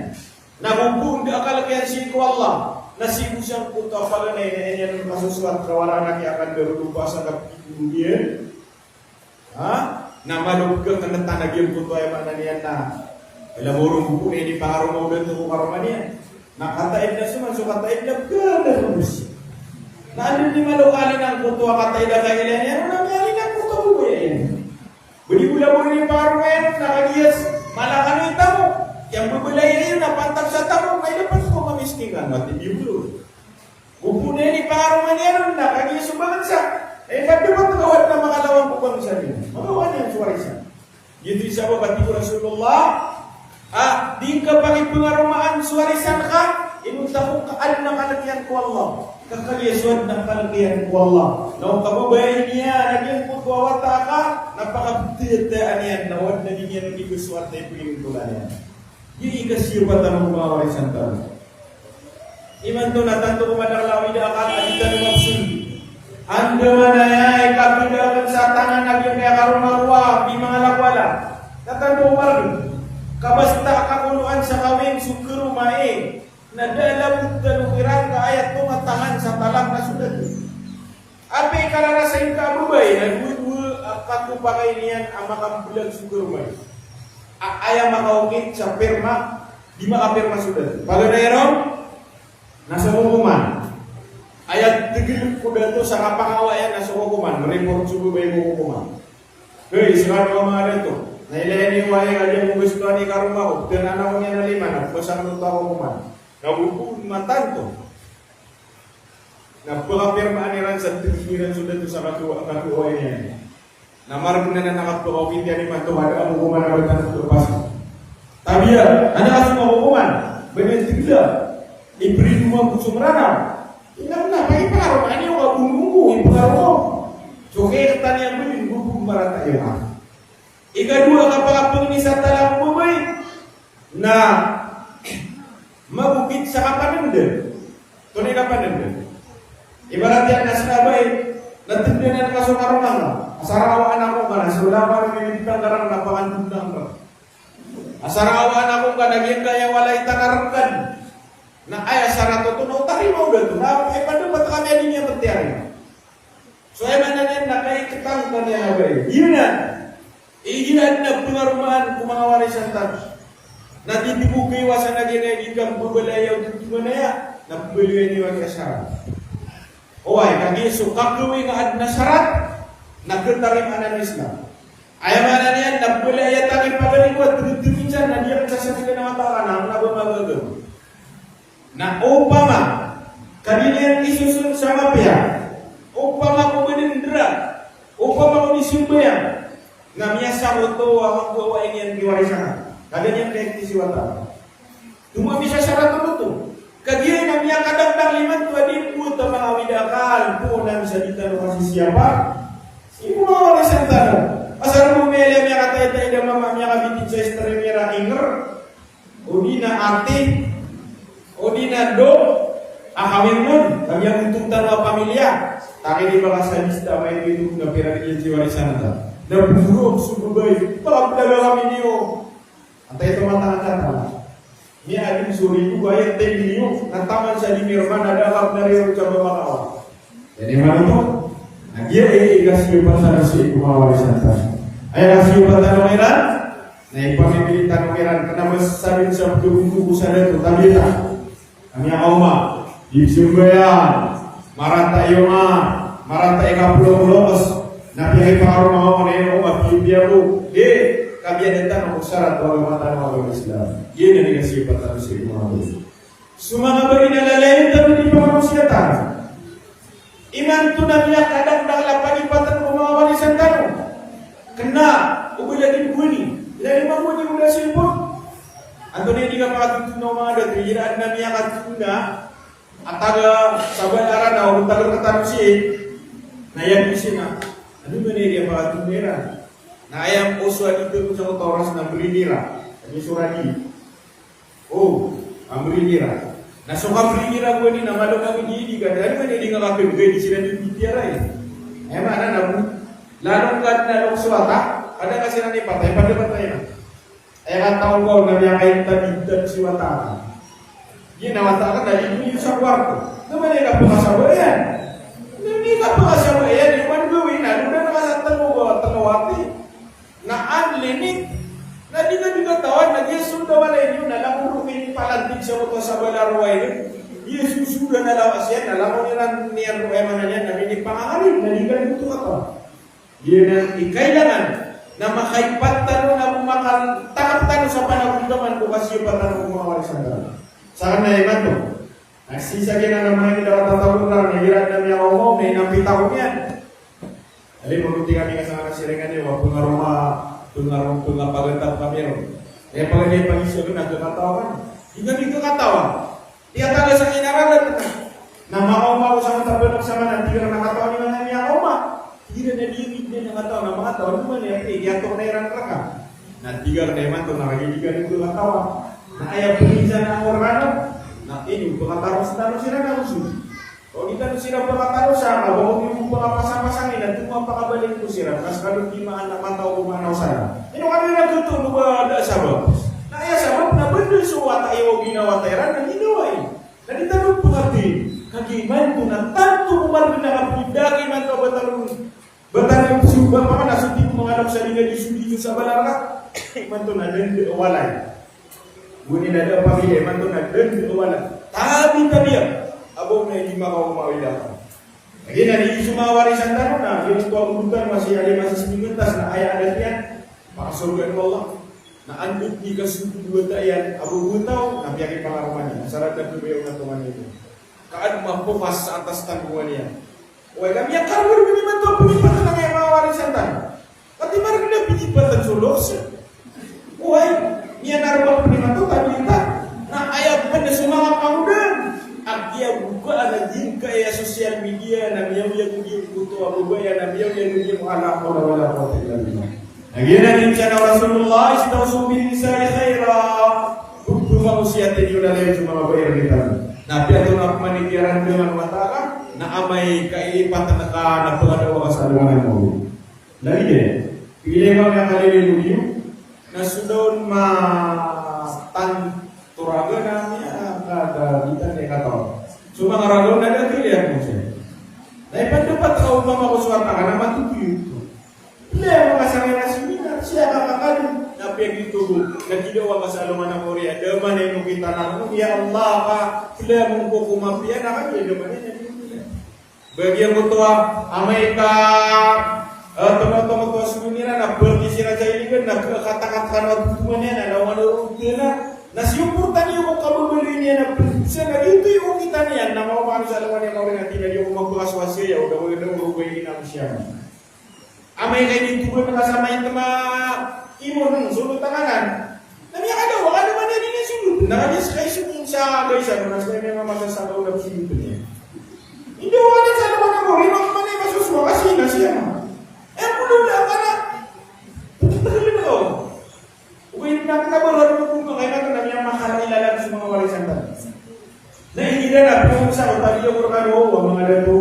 Na go pn da a kalk iyan sii ko Allah, na sii bo sangkoto a paganay na aya niyan on kasosoat ka wara na kiyakan da ron o ba sa kapikir iyan. Ha? Na malo pkakntan a giyangkoto, aya maana niyan na, ala morong buko na inipangaroma o dato ko karoma niyan. Na kataid na so man so kataid na pkada ron bs. Na anda di malo alin angkoto a kataid a kailay niyan, na mialin angkoto a babaya iyan. Badi bo labo inipangaroma iyan, na kagiya mala kano i tamok. Kiyambabalaya iyo na pantag sa tamok, na ida pn so kamiskin kano, ati di bo. Go pn inipangaroma niyan on na kagiya so bangsa. Eh, pd pn a gawad na makalawang ko bangsa niyan. Magawa niyan so warisan. Giyoto i sabap a tig o Rasulullah, a, di ngka pakipngaromaan so warisan ka, inonta ko ka adn a kalk iyan ko Allah. Ka kagiya so adn a kalk iyan ko Allah, na o kababayai niyan a giyangkoto a wata ka, na pakabtiyatayaan iyan, na o adn a di niyan on ibasoat na ipginontolan iyan. Di ikasiyapa tano ko manga warisan tano. Imanto na tanto ko madakl a awida akal a di tano mapsold. Andamanaya i kapinda akn sa tangan a giyangkaya karoma ko a di manga lakoala. Na tanto ko margn. Ka basta a kakoloan sa kawing so karoma i, na da a labot tano kiran ka aya tonga tangan sa talang na so dato. Apiya i kararasay ngka a babay na dowa-dowa a katopakay niyan a makamblag so karoma i. A-, aya makaokit sa pirma, di makapirma so dato. Paganay ron, na so kokoman. Aya tigil ko dato sa kapakawa iyan na so kokoman. Report so babay ko kokoman. Hey, sira ko manga dato. Na ilay niyo aya, aya ko gusto ani karoma ko. Tinanan ko niyan na lima na, basta ko to kokoman. Na bukun matanto. Na pagapirmaan iran sa tigil iran so dato sa katuwa, katuwa iyan. Na margn anan a kapakaokit iyan imanto, a da a kokoman a batan ko pasa. Tabiya, anan a so kokoman, ba niyan tigla, iprito mambo so Mranaw. Inan na, paipakaroma niyo ka bonongo, ipakaroma. So kaya katan iyan ba niyan, bukun marata iyan. Ikadowa, kapakapangni sa talang babay na magokit sa kapanandan. Tonaa i kapanandan? Ibarat iyan na sii ka babay, na tndanan ka so karoma ngka. Asar a awa anak ko ngka na so lama na minibtang ka ran na pangandodaan ka. Asar a awa anak ko ngka na giyangkaya walay tanarngkan. Na aya sarat oto na o tarimaa o dato. Na aya pandapat kami a di niyan ptiyarima. So aya maana niyan na kaiktang tano aya a babay. Giyanan. Igira adn a pngaromaan ko manga warisan tano. Na di di bo kaiwasan a giyanan i di kambabalayaw dn aya. Na pmbaloyan iyo a giya sarat. Oway, kagiya so kagawii nga adn a sarat na khatarima anan o Islam. Aya maana niyan na pmbalayaw tano i pagari ko a tgtg minsan na di akn sasabikan a mata ka na, na ba magagaw. Na opama ka di niyan isoson sa mapiya, opama ko ba dn drug, opama ko di sambayang, na miyasaboto a manggawa iyan ki warisan. Ka da niyan kaitisi wata. Toma misasarat oto. Kagiya na miyakadakdakl imanto a di bo ta mangawid a akal, poonan sa di tano kasisiyapa. Sii ko manga warisan tano. Asar bo miyailay a miyakataitay a mama, miyakabitid sa istri iran a inger. O di na ati, o di na do, a kawin mon, ka miyagontong tano a pamilya. Taki di ba ka sa lista, maito-ito na pira di niyan si warisan ta. Na bogorok so babay, pagablaga kami niyo. Antaa i tomatangkad tano. Miyaadn so ribo, aya ten milyon, na taman sa di mirma, na da a kabnar iyan o caba makawa. Aya maana oto, na giya i, i kasiyapa tano sii ko manga warisan tano. Aya kasiyapa tano iran, na ipamimili tano iran, kna ba sabin sa pagkabuko ko sa dato, tabiya ta. Ka miyakaoma, di sambayang, marata i oma, marata i kapolopolo, na piyakipakaroma o, na ino oma, piyapiya bo. Di, kabiya dn tano ko sarat o agama tano a agama Islam. Giyanan i kasiyapa tano sii ko manga babay. So manga babay na lalayon tano di pakaosiyatan. Imanto na miyakadakdakl a pagipatan ko manga warisan tano. Kna o ba lagid gowani, lagid gowani ko da cellphone. Antonaa i di kapakatotona o manga dato, igira adn a miyakatotona a taga Sabalaran o taga Katanusi, na iyan di sina. Ano man i di kapakatotona iran? Na aya oso a di tano sa oto oras na brinira. Ano so radi? O, a brinira. Na so kabrinira bo ini na malo kami di, di ka, dari mana di nga kakil, di sila di pitiyarai. Aya maana na bo, lalo ka na lok so wata, kada ka sila ni patay, pada patay na. Aya kataw ko na miyakaintabintab si wata. Di na wata ka na di bo sa kwarto. Na mana ka pakasabayan? Na di ka pakasabayan, di man gawin, na doon na ka sa tangawati. Na unlimited. Na di ka, di katawan, na giya so da walay niyo, na langon roo kinipalantig sa oto sa bala roo ay. Giya so, so da na lawas iyan, na langon iran niyan roo ay mana niyan, na minipangangarin, na di ka di oto katawan. Giyanan i kailangan, na makaipat tano, na makatakap tano sa panagontaman ko kasiyapa tano ko manga warisan tano. Sakn na imanto. Na sii sa giyanan a manga inda a tataw ron, na igira adn a miyakaoma, na inapita ko niyan. Alay, mabuti kami ka sa kasiringan iyo, a pngaroma, pngaroma, pngapagantab kami ron. Aya pagari a pagiza ko na kakatawa kami. Di kami kakatawa. Di katawa sa kinaralan. Na makaoma ko sa matabanok sa mana, di ka na katawa ni mana miyakaoma. Di ka na di, di na katawa, na makatawa, di mana iya, di atok na iran raka. Na tig akn a imanto na kagiya di ka di katawa. Na aya pn iza na angor kano. Na ino, pkataros tano siran a oso. O di tano siran pkatarosa, ka ba ko di bo pkapasang-pasangin, na ino mapakabalik ko siran, ka skano di maan a mataw ko manaw sana. Ino kano iran kto, o ba da sabap? Na aya sabap na bndn so wata iyo, o ginawata iran, na ino ay. Na di tano pkati, kagiya imanto na tanto ko margn a kapnida, kagiya imanto a ba tano Batan iyo so ba, paman a so di ko manganak sa di nga di so di iyo sa balaraka. Imanto na dn di walay. Goni na da pamilya, imanto na dn di walay. Tabi-tabiya. Abo na di makaoma o ida. Lagid anan i so manga warisan tano na giyoto a odotan, masi a lima, masi sii mintas na aya adat iyan, pakasorgaan o Allah. Na anda di kasogo o wata iyan, abo wata, na piyakipangaroma niyan. Sarat na pmbayaw na tongan iyan. Ka adn a mapokas sa atas tanggongan iyan. Oway, ka miyakaroma dn imanto a pnipatan angkaya manga warisan tano. Pati margn a pinipatan so loks. Oway, miyanarba pn imanto, tabi ta. Na aya pn so manga kangodaan a kiyabokaan a giyangkaya social media na miyawiyagoyag oto a babaya na miyawiyagoyag o, la hawla wala quwwata illa billah. Na giyanan i insan o Rasulullah, "Istawsu bin nisa'i khaira." Pphmawasiyati niyo lalayon so manga babay iran rktano. Na apiya antonaa pman i kiyarandaman o Allah Ta'ala, na amay ka ipatn ka na pagadawa ka sa alongan a mawri. Lagid iyan, pila i manga kalilin o giyo, na so da on matanto raga na miyakada, bitan iyan kataw. So manga raga on na da kiliyan ko siya. Na ipandapat ka o mama ko so wata ka na matotoyo oto. Pila i manga sangay na seminar, siya ka kakali, na piyagiyoto bo, na kidawa ka sa alongan a mawri, da man ino kita na, ya Allah, ka, pila i mongko ko mapiya na ka, da man ino kita. Ba giyangkoto a, amay ka, eh, tomo-tomo ko a solo iran, na pati siran sa iligan, na katakat kano a totoman iyan, na lawan o rutena, na siyoportan iyo ko kababaloy niyan, na pati siran, na giyoto i okit iyan, na mawapaan sa alongan a mawri, na tig iyan, di ako mapakasowasaya, o da ko, da ko rogay iyan a siya. Amay ka initogon ka sa maitma, imo nung solo tanganan. Na miyakadawa ka na man iyan ini solo. Na kaniya ska iso sa gaysa, na ska ini mama sa solo na solo niyan. Inda wala sa alongan a mawri, mama na iba so solo, kasi na siya. Eh, pulo na ka na. Pagkakalimutan ko. Ogaid na kna ba roo ko manga kaibanan a miyamakalilala so manga warisan tano. Na igira na piyamamasa ko, tabiya ko rkano o manga dato.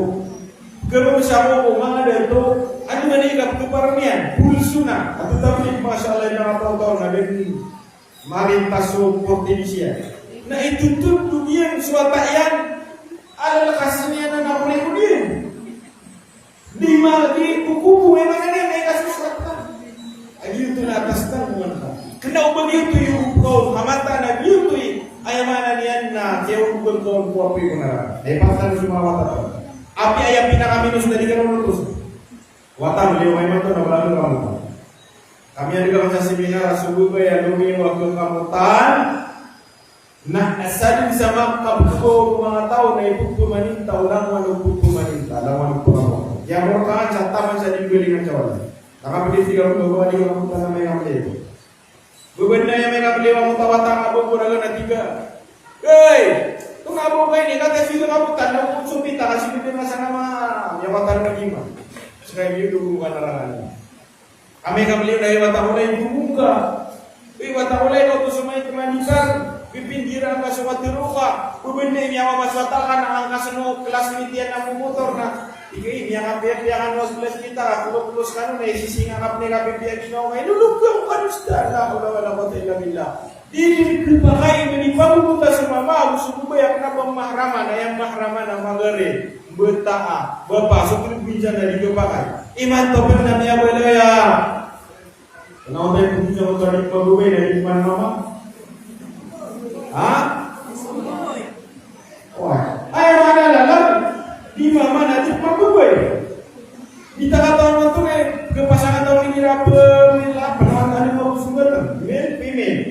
Piyamamasa ko o manga dato, ano man i kapkapar iyan, pulso na. Ato tabiya, masha Allah, na kapataw na dn marintas so portibisiya. Na itototog iyan so wata iyan, alalakas iyan a nakorikod iyan. Di ma, di ko kobo, eh, manga niyan, eh, kasosoat ka. A giyoto na atas tanggongan ka. Kna o ba giyoto i obo ka on, ka mataan a giyoto i, aya maana niyan na kiyaobogan ka on ko apoy ko naraka. Na ipasang so manga wata. Apiya aya pinakaminos na di ka lolotos. Wata, mliyo ka imanto na balaga ka mo. Ka miyadg ka sa seminar a so babay a lomiyo a kekamotan. Na sadn sa manga kapkhabaw o manga taw na ipphamaninta o langowan o pphamaninta, langowan o pphamaninta. Aya morkaan sa taman sa di galingan sa wala. Na kapdi tig a babay a di ka kamotan na amay ka mliyo. Babay na aya amay ka mliyo a motawata ka bo ko raga na tig a, "Hey! Tonaa bo ka ini, katii sii ka kamotan na o sompita ka sii ko di masa na ma, miyawatan ka di ma." Ska iyo dogo ka na raga na. Amay ka mliyo na iwata ko lay dogo ka. Iwata ko lay na oto so maitma niyan. Pipindiran ka so matero ka. Babay na aya miyawa mas wata ka na angkas o classmate iyan a momotor na. Ika ini a kapiyapiya kano a so classmate ka, polo-polo skano na isisinga ka pn i kapipiya ginawa ka. Inolok ka o kano sta. La hawla wala quwwata illa billah. Di dn khapakay, di pagogota so mama ago so babay a kna ba mahraman, aya mahraman a magari, mbata a, bapa, so pinagpinsan na di khapakay. Imanto pn na miyabalaya. Kna o tayo pn sa mama, di pagogota, di pman mama. Ha? Wah, aya maana na, di mama na di pagogota. Di ta katawan oto, eh, khapasang a taw ini rap, eh, mila, panawan tano ko sungatan. Male, female.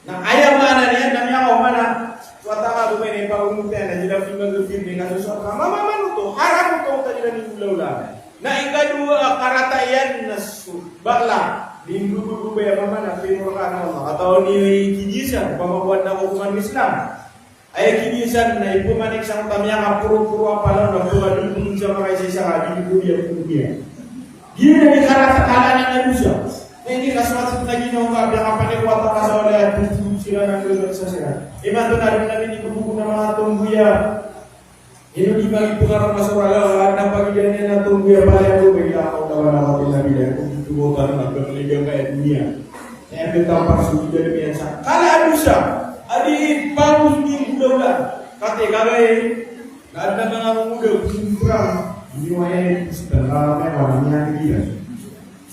Na aya maana niyan na miyaoma na so wata ka bo, mene pa umute na jila fima gafir ni kaso so ka mama manoto, haram oto ta jila ni ulawla. Na ikadowa a karata iyan na so bakla, di mbububu ba aya mama na pimorka na Allah. Katawan iyo i kigisan, pamakowan na ko hukuman Islam. Aya kigisan na ipomanik sa mata miyakaporo-poro a palaw na poro a dn pn sa makaisa-isa ka di ko iya pn iya. Giyanan i karata, kala anan a dosa. Na ini ka so mata na ginawa ka, biya ka panikwata ka sa wala a dn pn siran a dn sa siran. Imanto na dn na minibubugo na manga tomboy a ino di pagipagaro na so raga, na pagidaniyan na tomboy a pala a tomboy, la hawla wala quwwata illa billah. Ko di tomboy ka na pagkaligang ka aya doniya. Aya mitampar so bidal iyan sa kala a dosa a di pangos di gulaw na. Katii ka gaya na adn a manga momoda ko sintran. Ini waya ini sintran, kala kaya wala niyan di gila.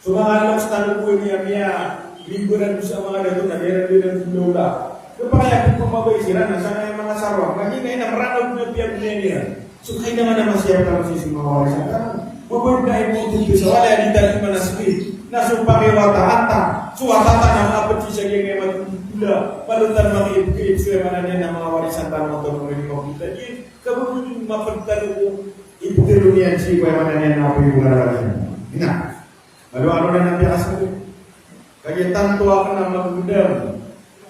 So manga loks tano bo ini a miyaliberan sa manga dato na miyaliberan sa manga dato. Kapakay a pamabaya siran na sangkaya manga sarwa. Kagiya na Mranaw na piyabinayaan iran. So kailangan na masiyap tano sii so manga warisan tano. Mabaya na ipotol sa wala di tano iman a sii. Na so pakiwataan ta. So wata ta na mapeti sa giyangkaya matutula. Malo tano makiipkiip so aya maana niyan na manga warisan tano a tano a mapeti. Kababaya mapeti tano ko iptero niyan sii ko aya maana niyan na apoy ko warisan. Na. Malo ano na nabi asal. Kagiya tanto akn a magdam.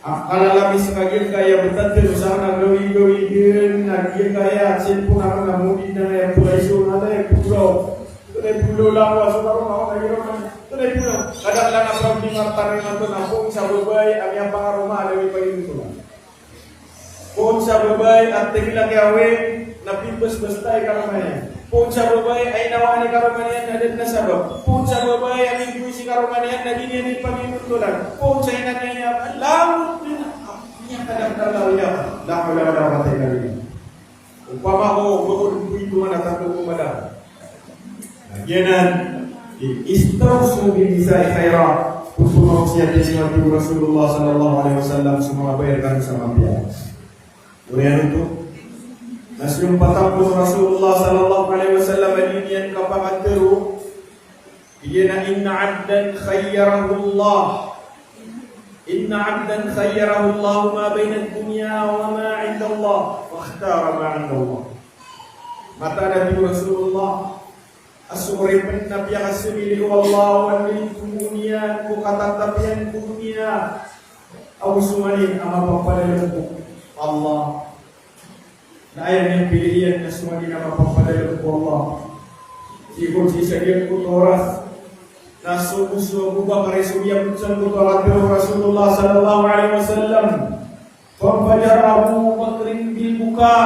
Akala lamis kagiya kaya btad dn sa akn a gawii-gawii dn, na giya kaya cellphone akn a modi na kaya pulay so na kaya pulaw. Tonay pulaw lang wa so karo na kaya tonay pulaw. Kadaklan a problem a tano imanto na poon sa babay a miyapangaroma a lawit pagin ito. Poon sa babay a tig laki a wing na pipsbsta i karoma niyan. Poon sa babay a inawaan i karoma niyan na da dn a sabap. Poon sa babay a minggoy si karoma niyan na di niyan ipagintholan. Poon sa ina niyan a langon dn a miyakadakdakl a riya. La hawla wala quwwata illa billah. Opama ko, ba ko dn poon a tanto ko madakl. Na giyanan i istawsu bin nisa'i khaira. Pphamaosiyat iyan o Rasulullah sallallahu alaihi wasallam so manga babay rkano sa mapiya. Oriyan oto na siyompatan o Rasulullah sallallahu alaihi wasallam a di niyan kapakatharo. Giyanan, inna abdan khayyarahu Allah. Inna abdan khayyarahu Allah ma baina ad-dunya wa ma inda Allah. Fakhtara ma inda Allah. Mataan a tig o Rasulullah a so oripn na piyakasmili o Allah o anda i totoo niyan ko katatap iyan ko doniya ago so manin a mapapadalm ko Allah. Na aya niyan piliin na so manin a mapapadalm ko Allah. Sii ko sii sa giyangkoto a oras na so, so Abu Bakr i so giyangkoto a katharo o Rasulullah sallallahu alaihi wasallam. Fanfajara Abu Bakrin bil buka.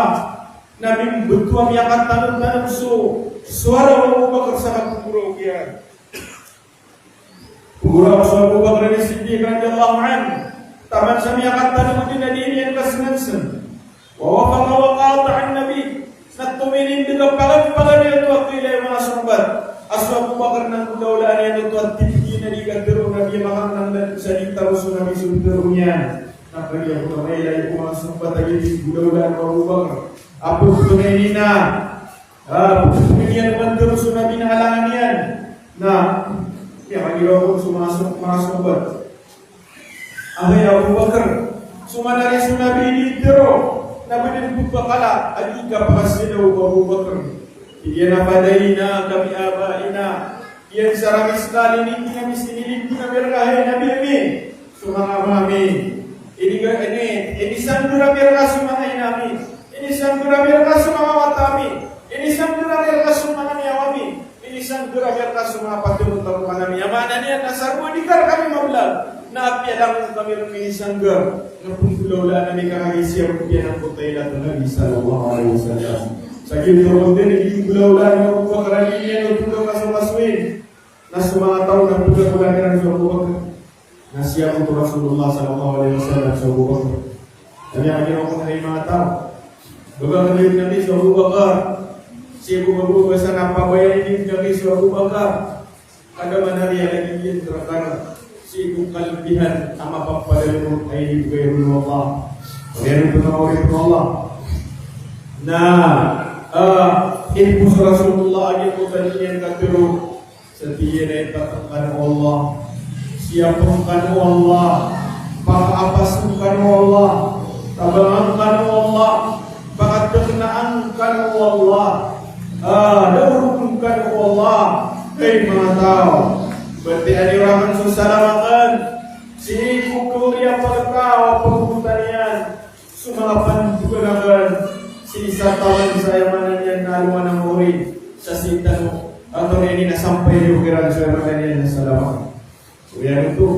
Na mimbtowan a miyakatanotanom so sowara o Abu Bakr sa kapgoraok iyan. Pgoraok so Abu Bakr As-Siddiq radiyallahu anhu. Taman sa miyakatanotan a di niyan kasngsng. Wa wafaqa wa qata'a an-nabi. Na tominindg a pagad-pagad iyan oto a kailay o manga sohbat a so Abu Bakr na nggolawlaan iyan oto a di niyan katharo o Nabi a makarnang sa di taro so Nabi so tharo niyan. Na kagiya ko na mailay ko manga sohbat a giya di nggolawlaan o Abu Bakr. Apo ko na ini na, ah, apo ko na ini na pman tharo so Nabi na alangan iyan. Na, iya, kagiya ko so manga soh-, manga sohbat. Hay Abu Bakr, so maana aya so Nabi ini tharo, na ba dn bo pakala a di kapakasida o Abu Bakr. Tig iyan a fadaynaka bi abaina. Iyan sa rami skaniyan, ini kami sinilid ko na miyarga, hay Nabi ami, so manga ama ami. Ini ka, ini, inisanggar ami rka so manga ina ami. Inisanggar ami rka so manga wata ami. Inisanggar ami rka so manga niyawa ami. Inisanggar ami rka so manga patimon tano kami. Aya maana niyan na sa bo di ka rkami mablag na apiya langon kami rka inisanggar. Na pnggolawlaan ami ka kagiya sii ko piyanangkoto a ilat o Nabi sallallahu alaihi wasallam. Sa giyoto ron dn i nggolawlaan o Abu Bakr a di niyan oto kasokasoin. Na so manga taw na pnggolawlaan iran so Abu Bakr. Na siyabot o Rasulullah sallallahu alaihi wasallam so Abu Bakr. Na miyakagiraw ko na hay manga taw, ba ba kami rkami so Abu Bakr? Sii ko ba bo ba sa na pabayaan i rkami so Abu Bakr. Kada manari a lagid iyan rkano sii ko kalbihan a mapapadalm a inibgay ron o Allah. Oriyan oto na oripn o Allah. Na, ah, inibos o Rasulullah a giyoto a di niyan katharo. Satiya na ipatengkan o Allah, siyapengkan o Allah, pakaapasengkan o Allah, tabangankan o Allah, pakateknaankan o Allah, ah, daorongkan o Allah, hay manga taw. Batiya niyo raken so salamaken, sii ko kawri a pagtaw a pagbotan iyan. So manga pandogan aken, sii sa taman sa aya maana niyan na alongan a mori, sa sii tano, antonaa ini na sampay niyo kiran so aya maana niyan na salama. So aya oto,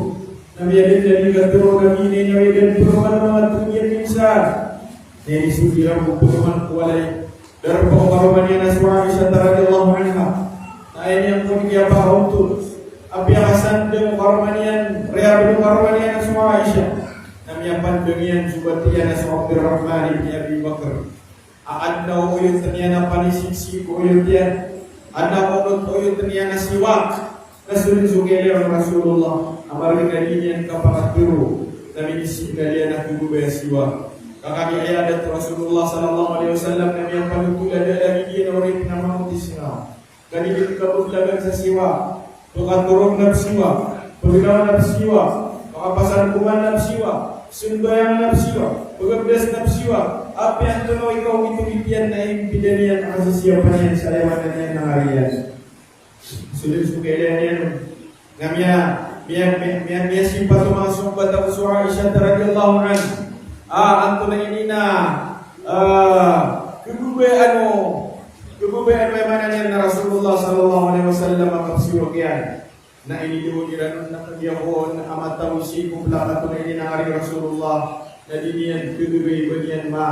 na miyalin na di katero na miyalin na miyalin pero man manga tongiyan minsan. Na ini so kiran ko penoman ko walay. Darpa o karoma niyan a so Aisha radhiyallahu anha. Na aya niyan kon kiyapakaoto. Apiya kasandang o karoma niyan, riyabn o karoma niyan a so Aisha. Na miyapandang iyan so batiya na so Abdurrahman ibn Abi Bakr. A adn a oyotn iyan a panisiksik o oyot iyan. Adn a onot o oyotn iyan a siwak. Na so dn so kailay o Rasulullah a margn a di niyan kapakatero na minisignal iyan a khababaya a siwak. Ka kagiya aya adat o Rasulullah sallallahu alaihi wasallam na miyapanothol a da a lagid iyan a oripn a mamoti singa. Ka di dn kabablagan sa siwak, pkatorog na psiwak, pgnaw na psiwak, pkapasarkoman na psiwak, sambayang na psiwak, pgabdas na psiwak, apiya antonaa i kawitowit iyan na impidan iyan a kasisiyapan iyan sa aya maana niyan na ngari iyan. So dn so kailay niyan on. Na miya, miya, miya, miya, miyasipat o manga sohbat ago so Aisha radhiyallahu anha. Ah, antonaa ini na, ah, khababayaan o, khababayaan o aya maana niyan na Rasulullah sallallahu alaihi wasallam a kapsiwak iyan. Na inidawag iran on na kagiya kon a matao sii ko plaka antonaa ini na ngari Rasulullah, na di niyan khababayaan iyan ma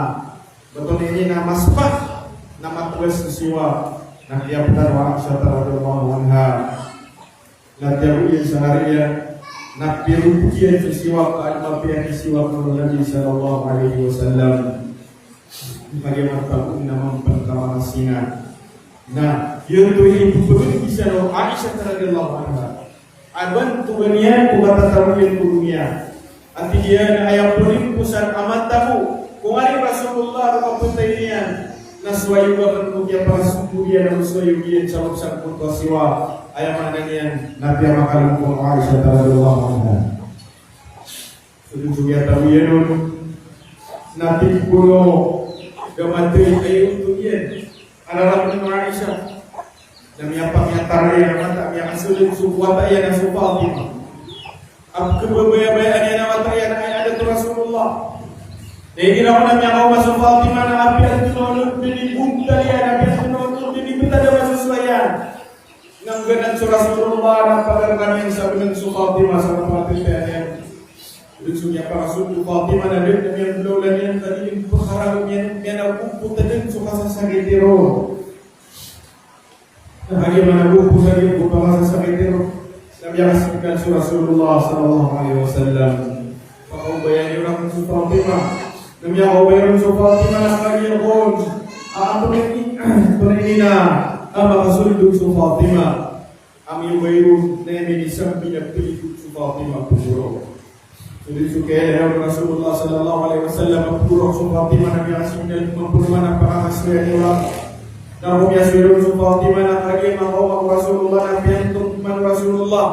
Btad ini na mas pat na matbs so siwak, na kiyaptan o Aisha radhiyallahu anha. Na tiyago iyan sa ngari iyan, na piyaroto iyan so siwak, ka an mapiya i siwak o Nabi sallallahu alaihi wasallam. Kagiya matago na mampan ka manga singa. Na giyoto i pphagn iyan o Aisha radhiyallahu anha. A bantogan iyan ko katatago iyan ko doniya. A tig iyan a aya pn i posan a matago ko ngari o Rasulullah ko kapatay niyan na so ayog akn ko kiyapakasogod iyan ago so ayog iyan sabap sangkoto a siwak. Aya maana niyan na piyamakaln ko Aisha radhiyallahu anha. So dn so kiyatago iyan on na tig ko da mathay a aya oto iyan a lalan o Aisha. Na miyapamiyatar iyan a mata, miyakasold so wata iyan a so Fatima. A pkhababayabayaan iyan a mata iyan a aya adat o Rasulullah. Na igira ko na miyakaoma so Fatima na apiya antonaa on dn i bontal iyan, apiya antonaa on dn i btad a masosowa iyan. Na ngganan so Rasulullah na pagarkan iyan sa bnng so Fatima sa kapatay niyan. Dn so miyapakasold o Fatima na dn a miyanggolawla niyan ka di dn pkharagm iyan, miyanagogot dn so kasasakiti ron. Na kagiya managogot sa giya ko pakasasakiti ron, na miyakasignal so Rasulullah sallallahu alaihi wasallam. Pakaobaya niyo rakn so Fatima. Na miyakaobaya ron so Fatima na kagiya kon a antonaa ini, antonaa ini na a makasold on so Fatima. A miyaobay ron na aya minisambi na pd on so Fatima a pgoraok. So dn so kailay o Rasulullah sallallahu alaihi wasallam a pgoraok so Fatima na miyakasignal ko maporoman a pakakasoya niyo rakn. Na ko miyasoy ron so Fatima na kagiya makaoma ko Rasulullah na piyantong man o Rasulullah.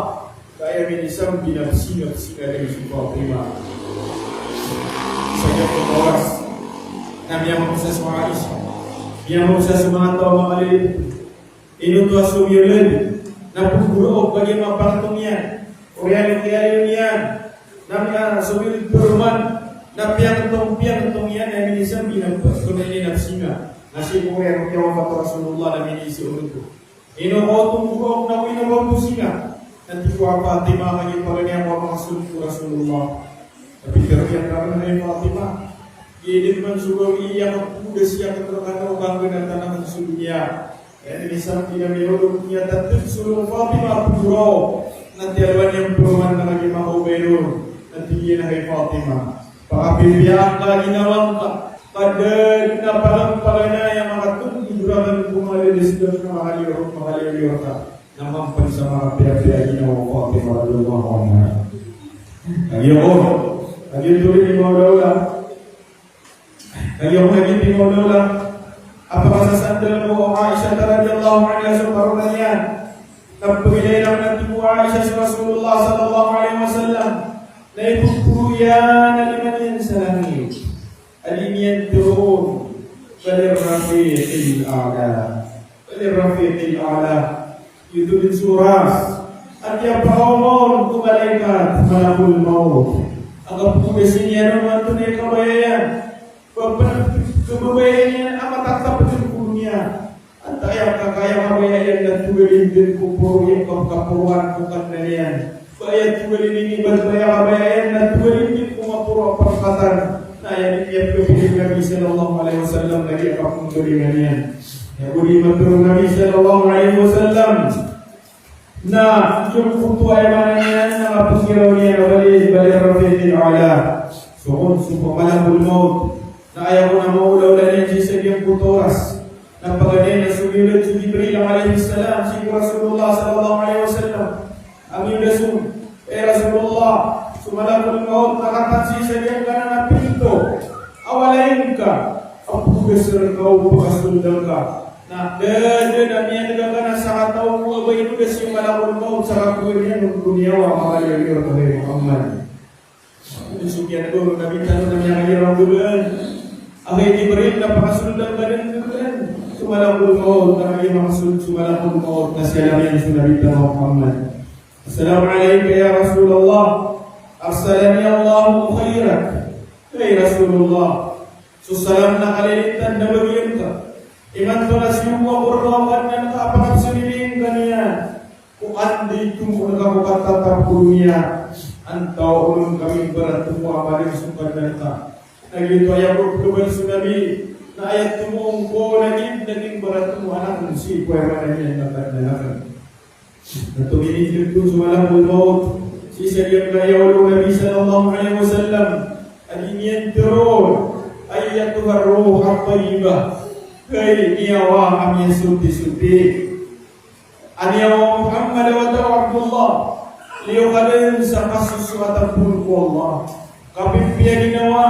Ka aya minisambi na psinga, psinga dn so Fatima. Sa giyangkoto a oras na miyamamsa so Aisha. Miyamamsa so manga taw a manga lilid. Ino oto a so miyoled na pgoraok kagiya mapangtong iyan. Oriyan o kiyayon iyan. Na miya so miyoled poroman na piyangtong, piyangtong iyan na minisambi na psinga, antonaa ini na psinga. Na sii ko oriyan o kiyawapat o Rasulullah na miniiza on oto. Ino ka oto pgoraok na ino ka oto singa? Na tig o Fatima, kagiya paganay ako a makasold ko Rasulullah. Na pitharo iyan rakn a hay Fatima, giya dn man so gawii a kapodas iyan rkano ka nggnatan akn so doniya. Aya minisambi na miyaolog iyan a tatd so long o Fatima a pgoraok. Na tiyalowan iyan poroman na kagiya makaobay ron. Na tig iyan a hay Fatima, pakapipiya angka a ginawa ngka. Ka da dn a paganay a makatondog rakn ko manga lilid, sii ko manga liyo, manga liyo rka. Na mampan sa makapiyapiya a ginawa o Fatima radhiyallahu anha. Kagiya kon, kagiya oto dn i maolaola. Kagiya kon, kagiya oto i maolaola a pakasasandal o Aisha radhiyallahu anha so karoma niyan. Na pagilay iyan a tig o Aisha so Rasulullah sallallahu alaihi wasallam na ipagporo iyan a lima niyan sa langit a di niyan tharoon bal rafiqil a'la. Bal rafiqil a'la. Giyoto dn so oras a kiyapakaoma on ko malaikat malakul maut a kapogasn iyan on antonaa i kabaya iyan. Ba pn, kababayaan iyan a matatap dn ko doniya. Antaa i kaka, i kabaya iyan na togalin dn ko poro iyan, kaporoan ko Kadnan iyan. Ba aya togalin ini, ba aya kabaya iyan na togalin dn ko maporo a pangkatan. Na aya dn i pipili o Nabi sallallahu alaihi wasallam na di a kapnggalingan iyan. Aya bo di matharo o Nabi sallallahu alaihi wasallam na giyangkoto, aya maana niyan na kapngiraw niyan a bal, bal rafiqil a'la. So kon so malakul maut na aya kon a maolaola niyan sii sa giyangkoto a oras na paganay na so giyoto si Jibril alayhis salam sii ko Rasulullah sallallahu alaihi wasallam. Aya miyodas on, "Ya Rasulullah, so malakul maut na katawan sii sa giyangkanan a pinto a walay ngka a pgogas rka o pakasold angka." Na da dn a miyaneg angkanan sa katao ko ba inodas o malakul maut sa kakowa niyan on ko doniya, wahai Muhammad. Dn so kiyaneg o Nabi tano na miyakaiyarang dn a, "Hay Jibril, na pakasold angka dn dn so malakul maut." Na kagiya makasold so malakul maut na siyalam iyan so Nabi tano a Muhammad. "Assalamu alayka ya Rasulullah. Arsalani Allahu khairak." Hay Rasulullah, so salam na kalilintad na bagian ka. Imanto na siyogo ako rka o Kadnan ka a pakasold angka niyan ko anda i tomo angka ko katatap ko doniya. Antawaa on kami baratomo a maring so Kadnan ka. Na giyoto aya bo kabaya o Nabi na aya tomo angka na giyangkai baratomo anan sii ko, aya maana niyan na Kadnan akn. Na tominindg oto so malakul maut sii sa giyangkaya olo o Nabi sallallahu alaihi wasallam a di niyan tharoon, "Ayyatuhar ruhut tayyibah." Hay niyawa a miyasotisoti. Aniyawa o Muhammad wata o Abdullah, liyo ka dn sa kasosoat a poon ko Allah. Kapipiya ginawa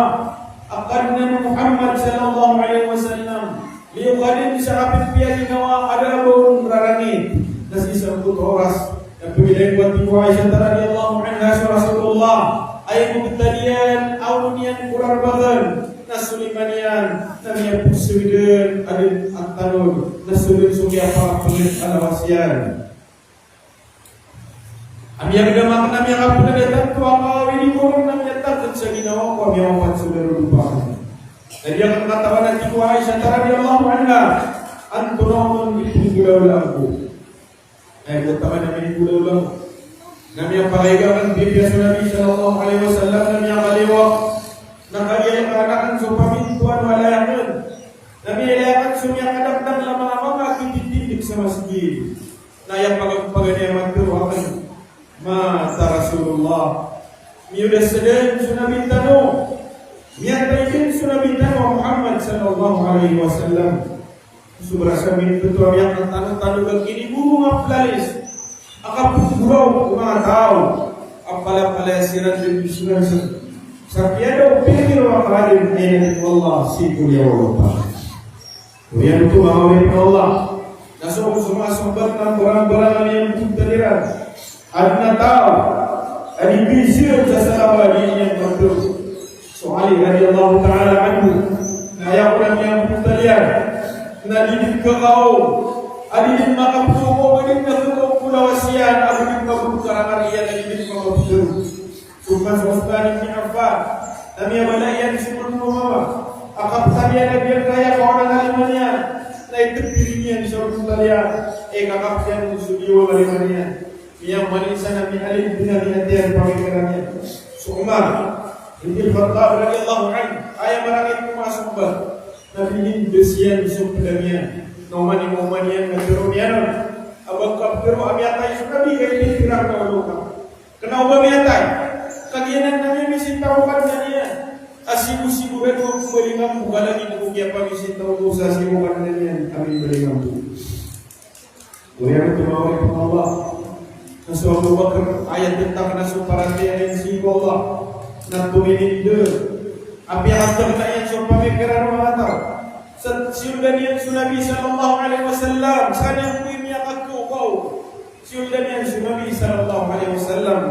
a Kadnan o Muhammad sallallahu alaihi wasallam. Liyo ka dn sa kapipiya ginawa a da a ba on rarangit na sii sangkoto a oras. Na pagilay ko a tig o Aisha radhiyallahu anha so Rasulullah a aya mabtad iyan a olo niyan ko rarbagan na so lima niyan na miyapsawid dn a dn a tanod na so dn so kiyapakapngd a lawas iyan. A miyagdam akn a miyakapnda tanto a kawid i korong na miyatagd sa ginawa ko a miyawapat so darodopa akn. Na di akn katawan a tig o Aisha radhiyallahu anha, antonaa on i pnggolawlaan ko. Ay, bo taman a minggolawla ko. Na miyapakaiga akn pipiya so Nabi sallallahu alaihi wasallam na miyakaliyo ako. Na kagiya kaan akn so pamintoan o walay akn. Na miyalay akn so miyakadakdakl a manga manga a kititindg sa masjid. Na aya pagpaganay a matharo akn, "Mata Rasulullah." Miyodas dn so Nabi tano. Miyatay dn so Nabi tano a Muhammad sallallahu alaihi wasallam. Sobra sa mintoto a miyakatanotanog a kinigogo a plalis a kapgoraw ko manga taw a palapalaya siran dn so nasn sa kiyada o pitharo a kaadn a Nabi o Allah sii ko liyawaw o lopa. Oriyan oto, manga oripn o Allah, na so, so manga sombat na mbarangbarang a miyambtad iran. Adn a taw a di bizi sa salakaw a di niyan matharo so Ali radhiyallahu ta'ala anhu, na aya ko na miyambtad iyan na di dn kakaoma, a di dn makapkaoma, a di dn kakaoma ko lawas iyan, a di dn makapkaoma, a di dn makapkaoma. So man so Uthman ibn Affan, na miyabala iyan so manga mama a kaptan iyan a giyangkaya kaonan a lima niyan, na itpiri niyan so manga lima niyan, e, kakaptan iyan so diwang a lima niyan. Miyamaninsan a miyalid dn a miyatiyan pamikiran iyan. So Umar ibn Khattab radhiyallahu anhu, aya marangit ko manga sombat, na binindas iyan so pdang iyan. Na oman i, oman iyan na tharo iyan on a ba kaptharo a miyatay so Nabi ka ititira ka o lopa. Kna o ba miyatay, kagiya nan na miyamisinta ko Kadnan iyan a sibo-sibo ka dn ko bali mambo ka lagid o kiyapamisinta o dosa sii ko Kadnan iyan a mimbali mambo. Oriyan oto, manga oripn o Allah, na so Abu Bakr, aya tntak na so paratiyaya niyan sii ko Allah na tominindg. Apiya katngna iyan so pamikiran o manga taw, sa siyold iyan so Nabi sallallahu alaihi wasallam sa niyan ko miyakakaokaw. Siyold iyan so Nabi sallallahu alaihi wasallam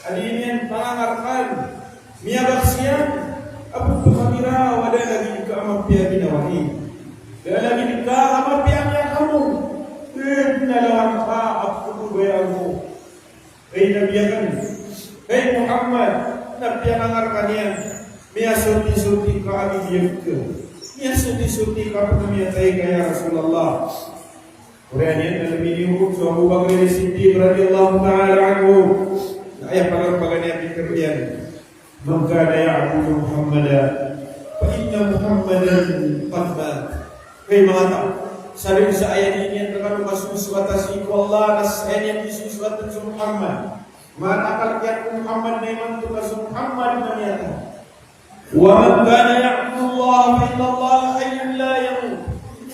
a di niyan pangangarkan, miyabagsiyan a bo pkhagira o da a lagid ka a mapiya a ginawa niyan, da a lagid ka a mapiya a miyakamong, da a lawan ka a pkhababayaan ko. Hay Nabi akn, hay Muhammad, na piyangangarkan iyan, miyasotisotiya ka a giyangkai, miyasotisotiya ka a pkhamiyatay ka, ya Rasulullah. Oriyan iyan na miniyogo so Abu Bakr As-Siddiq radhiyallahu ta'ala anhu. Na aya pagari, pagari niyan a pitharo iyan, "Man kana ya'budu Muhammadan, fa inna Muhammadan qad mat." Hay manga taw, sa dn sa aya di niyan rkano kasosoat sii ko Allah, na sa aya niyan di sosoat so Muhammad. Manga akal kiyan ko Muhammad na imanto ka so Muhammad na miyatay. Wa man kana ya'budu Allah fa inna Allah hayyun la yamut.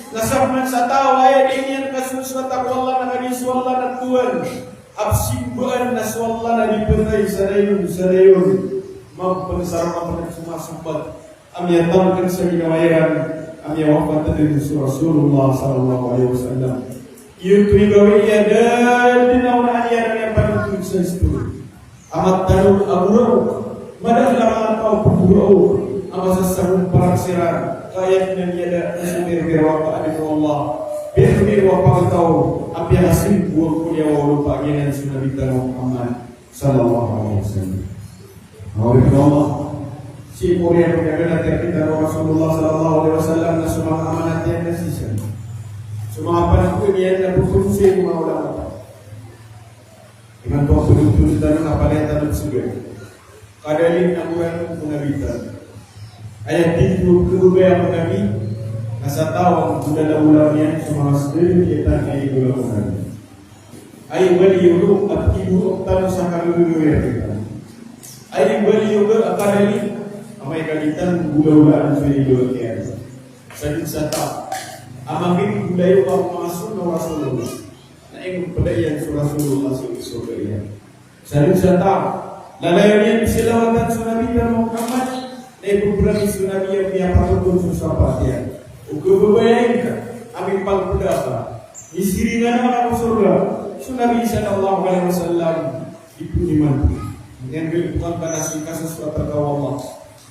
Na sa pman sa taw a aya di niyan kasosoat ko Allah na kagiya so Allah na Tuhan a psimbaan, na so Allah na di pthay sa dayon sa dayon. Mapnsarang a pn so manga sompat a miyatangkd sa ginawa iran a miyawafat dn so Rasulullah sallallahu alaihi wasallam. Giyoto i gawii a da dn a onaan iyan a miyapanothol sa istori. A matharo a goraok, madakl a manga taw a pgoraok a masasabomparak siran, ka aya dn a miyada na so mirbir o Allah, mirbir o Allah, mirbir o Allah a pagtaw a piyakasimbaan ko liyawaw o lopa a giyanan so Nabi tano Muhammad sallallahu alaihi wasallam. Manga oripn o Allah, sii ko oriyan o kiyaganatan tano o Rasulullah sallallahu alaihi wasallam na so manga amanat iyan na sii sa, so manga panangkowan iyan na pphagosay ko manga ulama. Imanto a pd, pd tano na palaya tano sii. Kadalin a goraok ko Nabi tano. Aya titho o kababaya o Nabi na sa taw a mgolawla niyan so manga sdn iyan a inigola o Nabi. Aya bali oto a titho tano sa kagagawii tano. Aya bali oto a kadalin amay ka di tano nggolawlaan so inigola iyan. Sa dn sa taw a manggola iyan ko manga sunnah o Rasulullah, na ingd pd iyan so Rasulullah so sorga iyan. Sa dn sa taw a lalayon iyan pzalawatan so Nabi tano Muhammad, na ipphagorani so Nabi a miyapatotol so sapaat iyan. O kababaya ingka a mipagpda ka, misiringan ka ko sorga, so Nabi sallallahu alaihi wasallam di pn imanto. Iyan bali pn ka na sii kasosoat ka o Allah.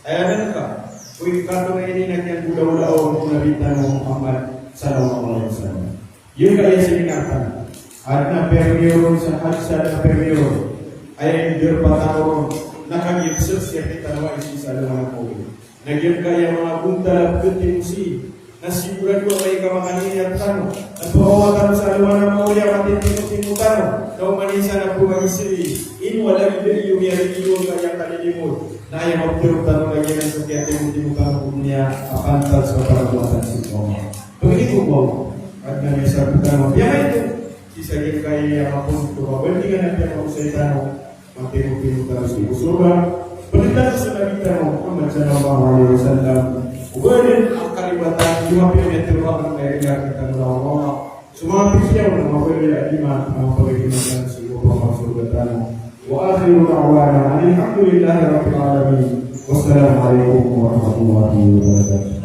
Aya dn ka, o ingka oto na ini na kiyanggolawla o Nabi tano Muhammad sallallahu alaihi wasallam. Giyangkaya siringan tano. Adn a piyamiyoron sa hadis, adn a piyamiyoron. Aya indarpa tano ron na kagiya pzr sii rktano a sii sa alongan a mawri. Na giyangkaya manga bontal a pkhatimo sii na sigorado a amay ka makaniyat tano na pakaoma tano sa alongan a mawri a matitimotimo tano na oman i isa na pmagizr i ino a lagid iyo, miyalagid iyo ka aya kalilimod. Na aya maptharo tano na giyanan so kiyatimotimo tano ko doniya a pantal sa panambawasan sii ko Allah. Pangni ko Allah, adn a miyasabot tano a piyamaito sii sa giyangkaya mapon ko kabandingan a piyamagosay tano, matimotimo tano sii ko sorga. Pd tano so Nabi tano Muhammad sallallahu alaihi wasallam. Ogaid a karibatan, di mapiya miyatero akn a irigat tano o Allah. So manga pipiya on a mabaloy a iman, a mapagadiman tano sii ko pamagsorga tano. Wa akhiru da'wana anil hamdulillahi rabbil alamin. Wassalamu alaikum warahmatullahi wabarakatuh.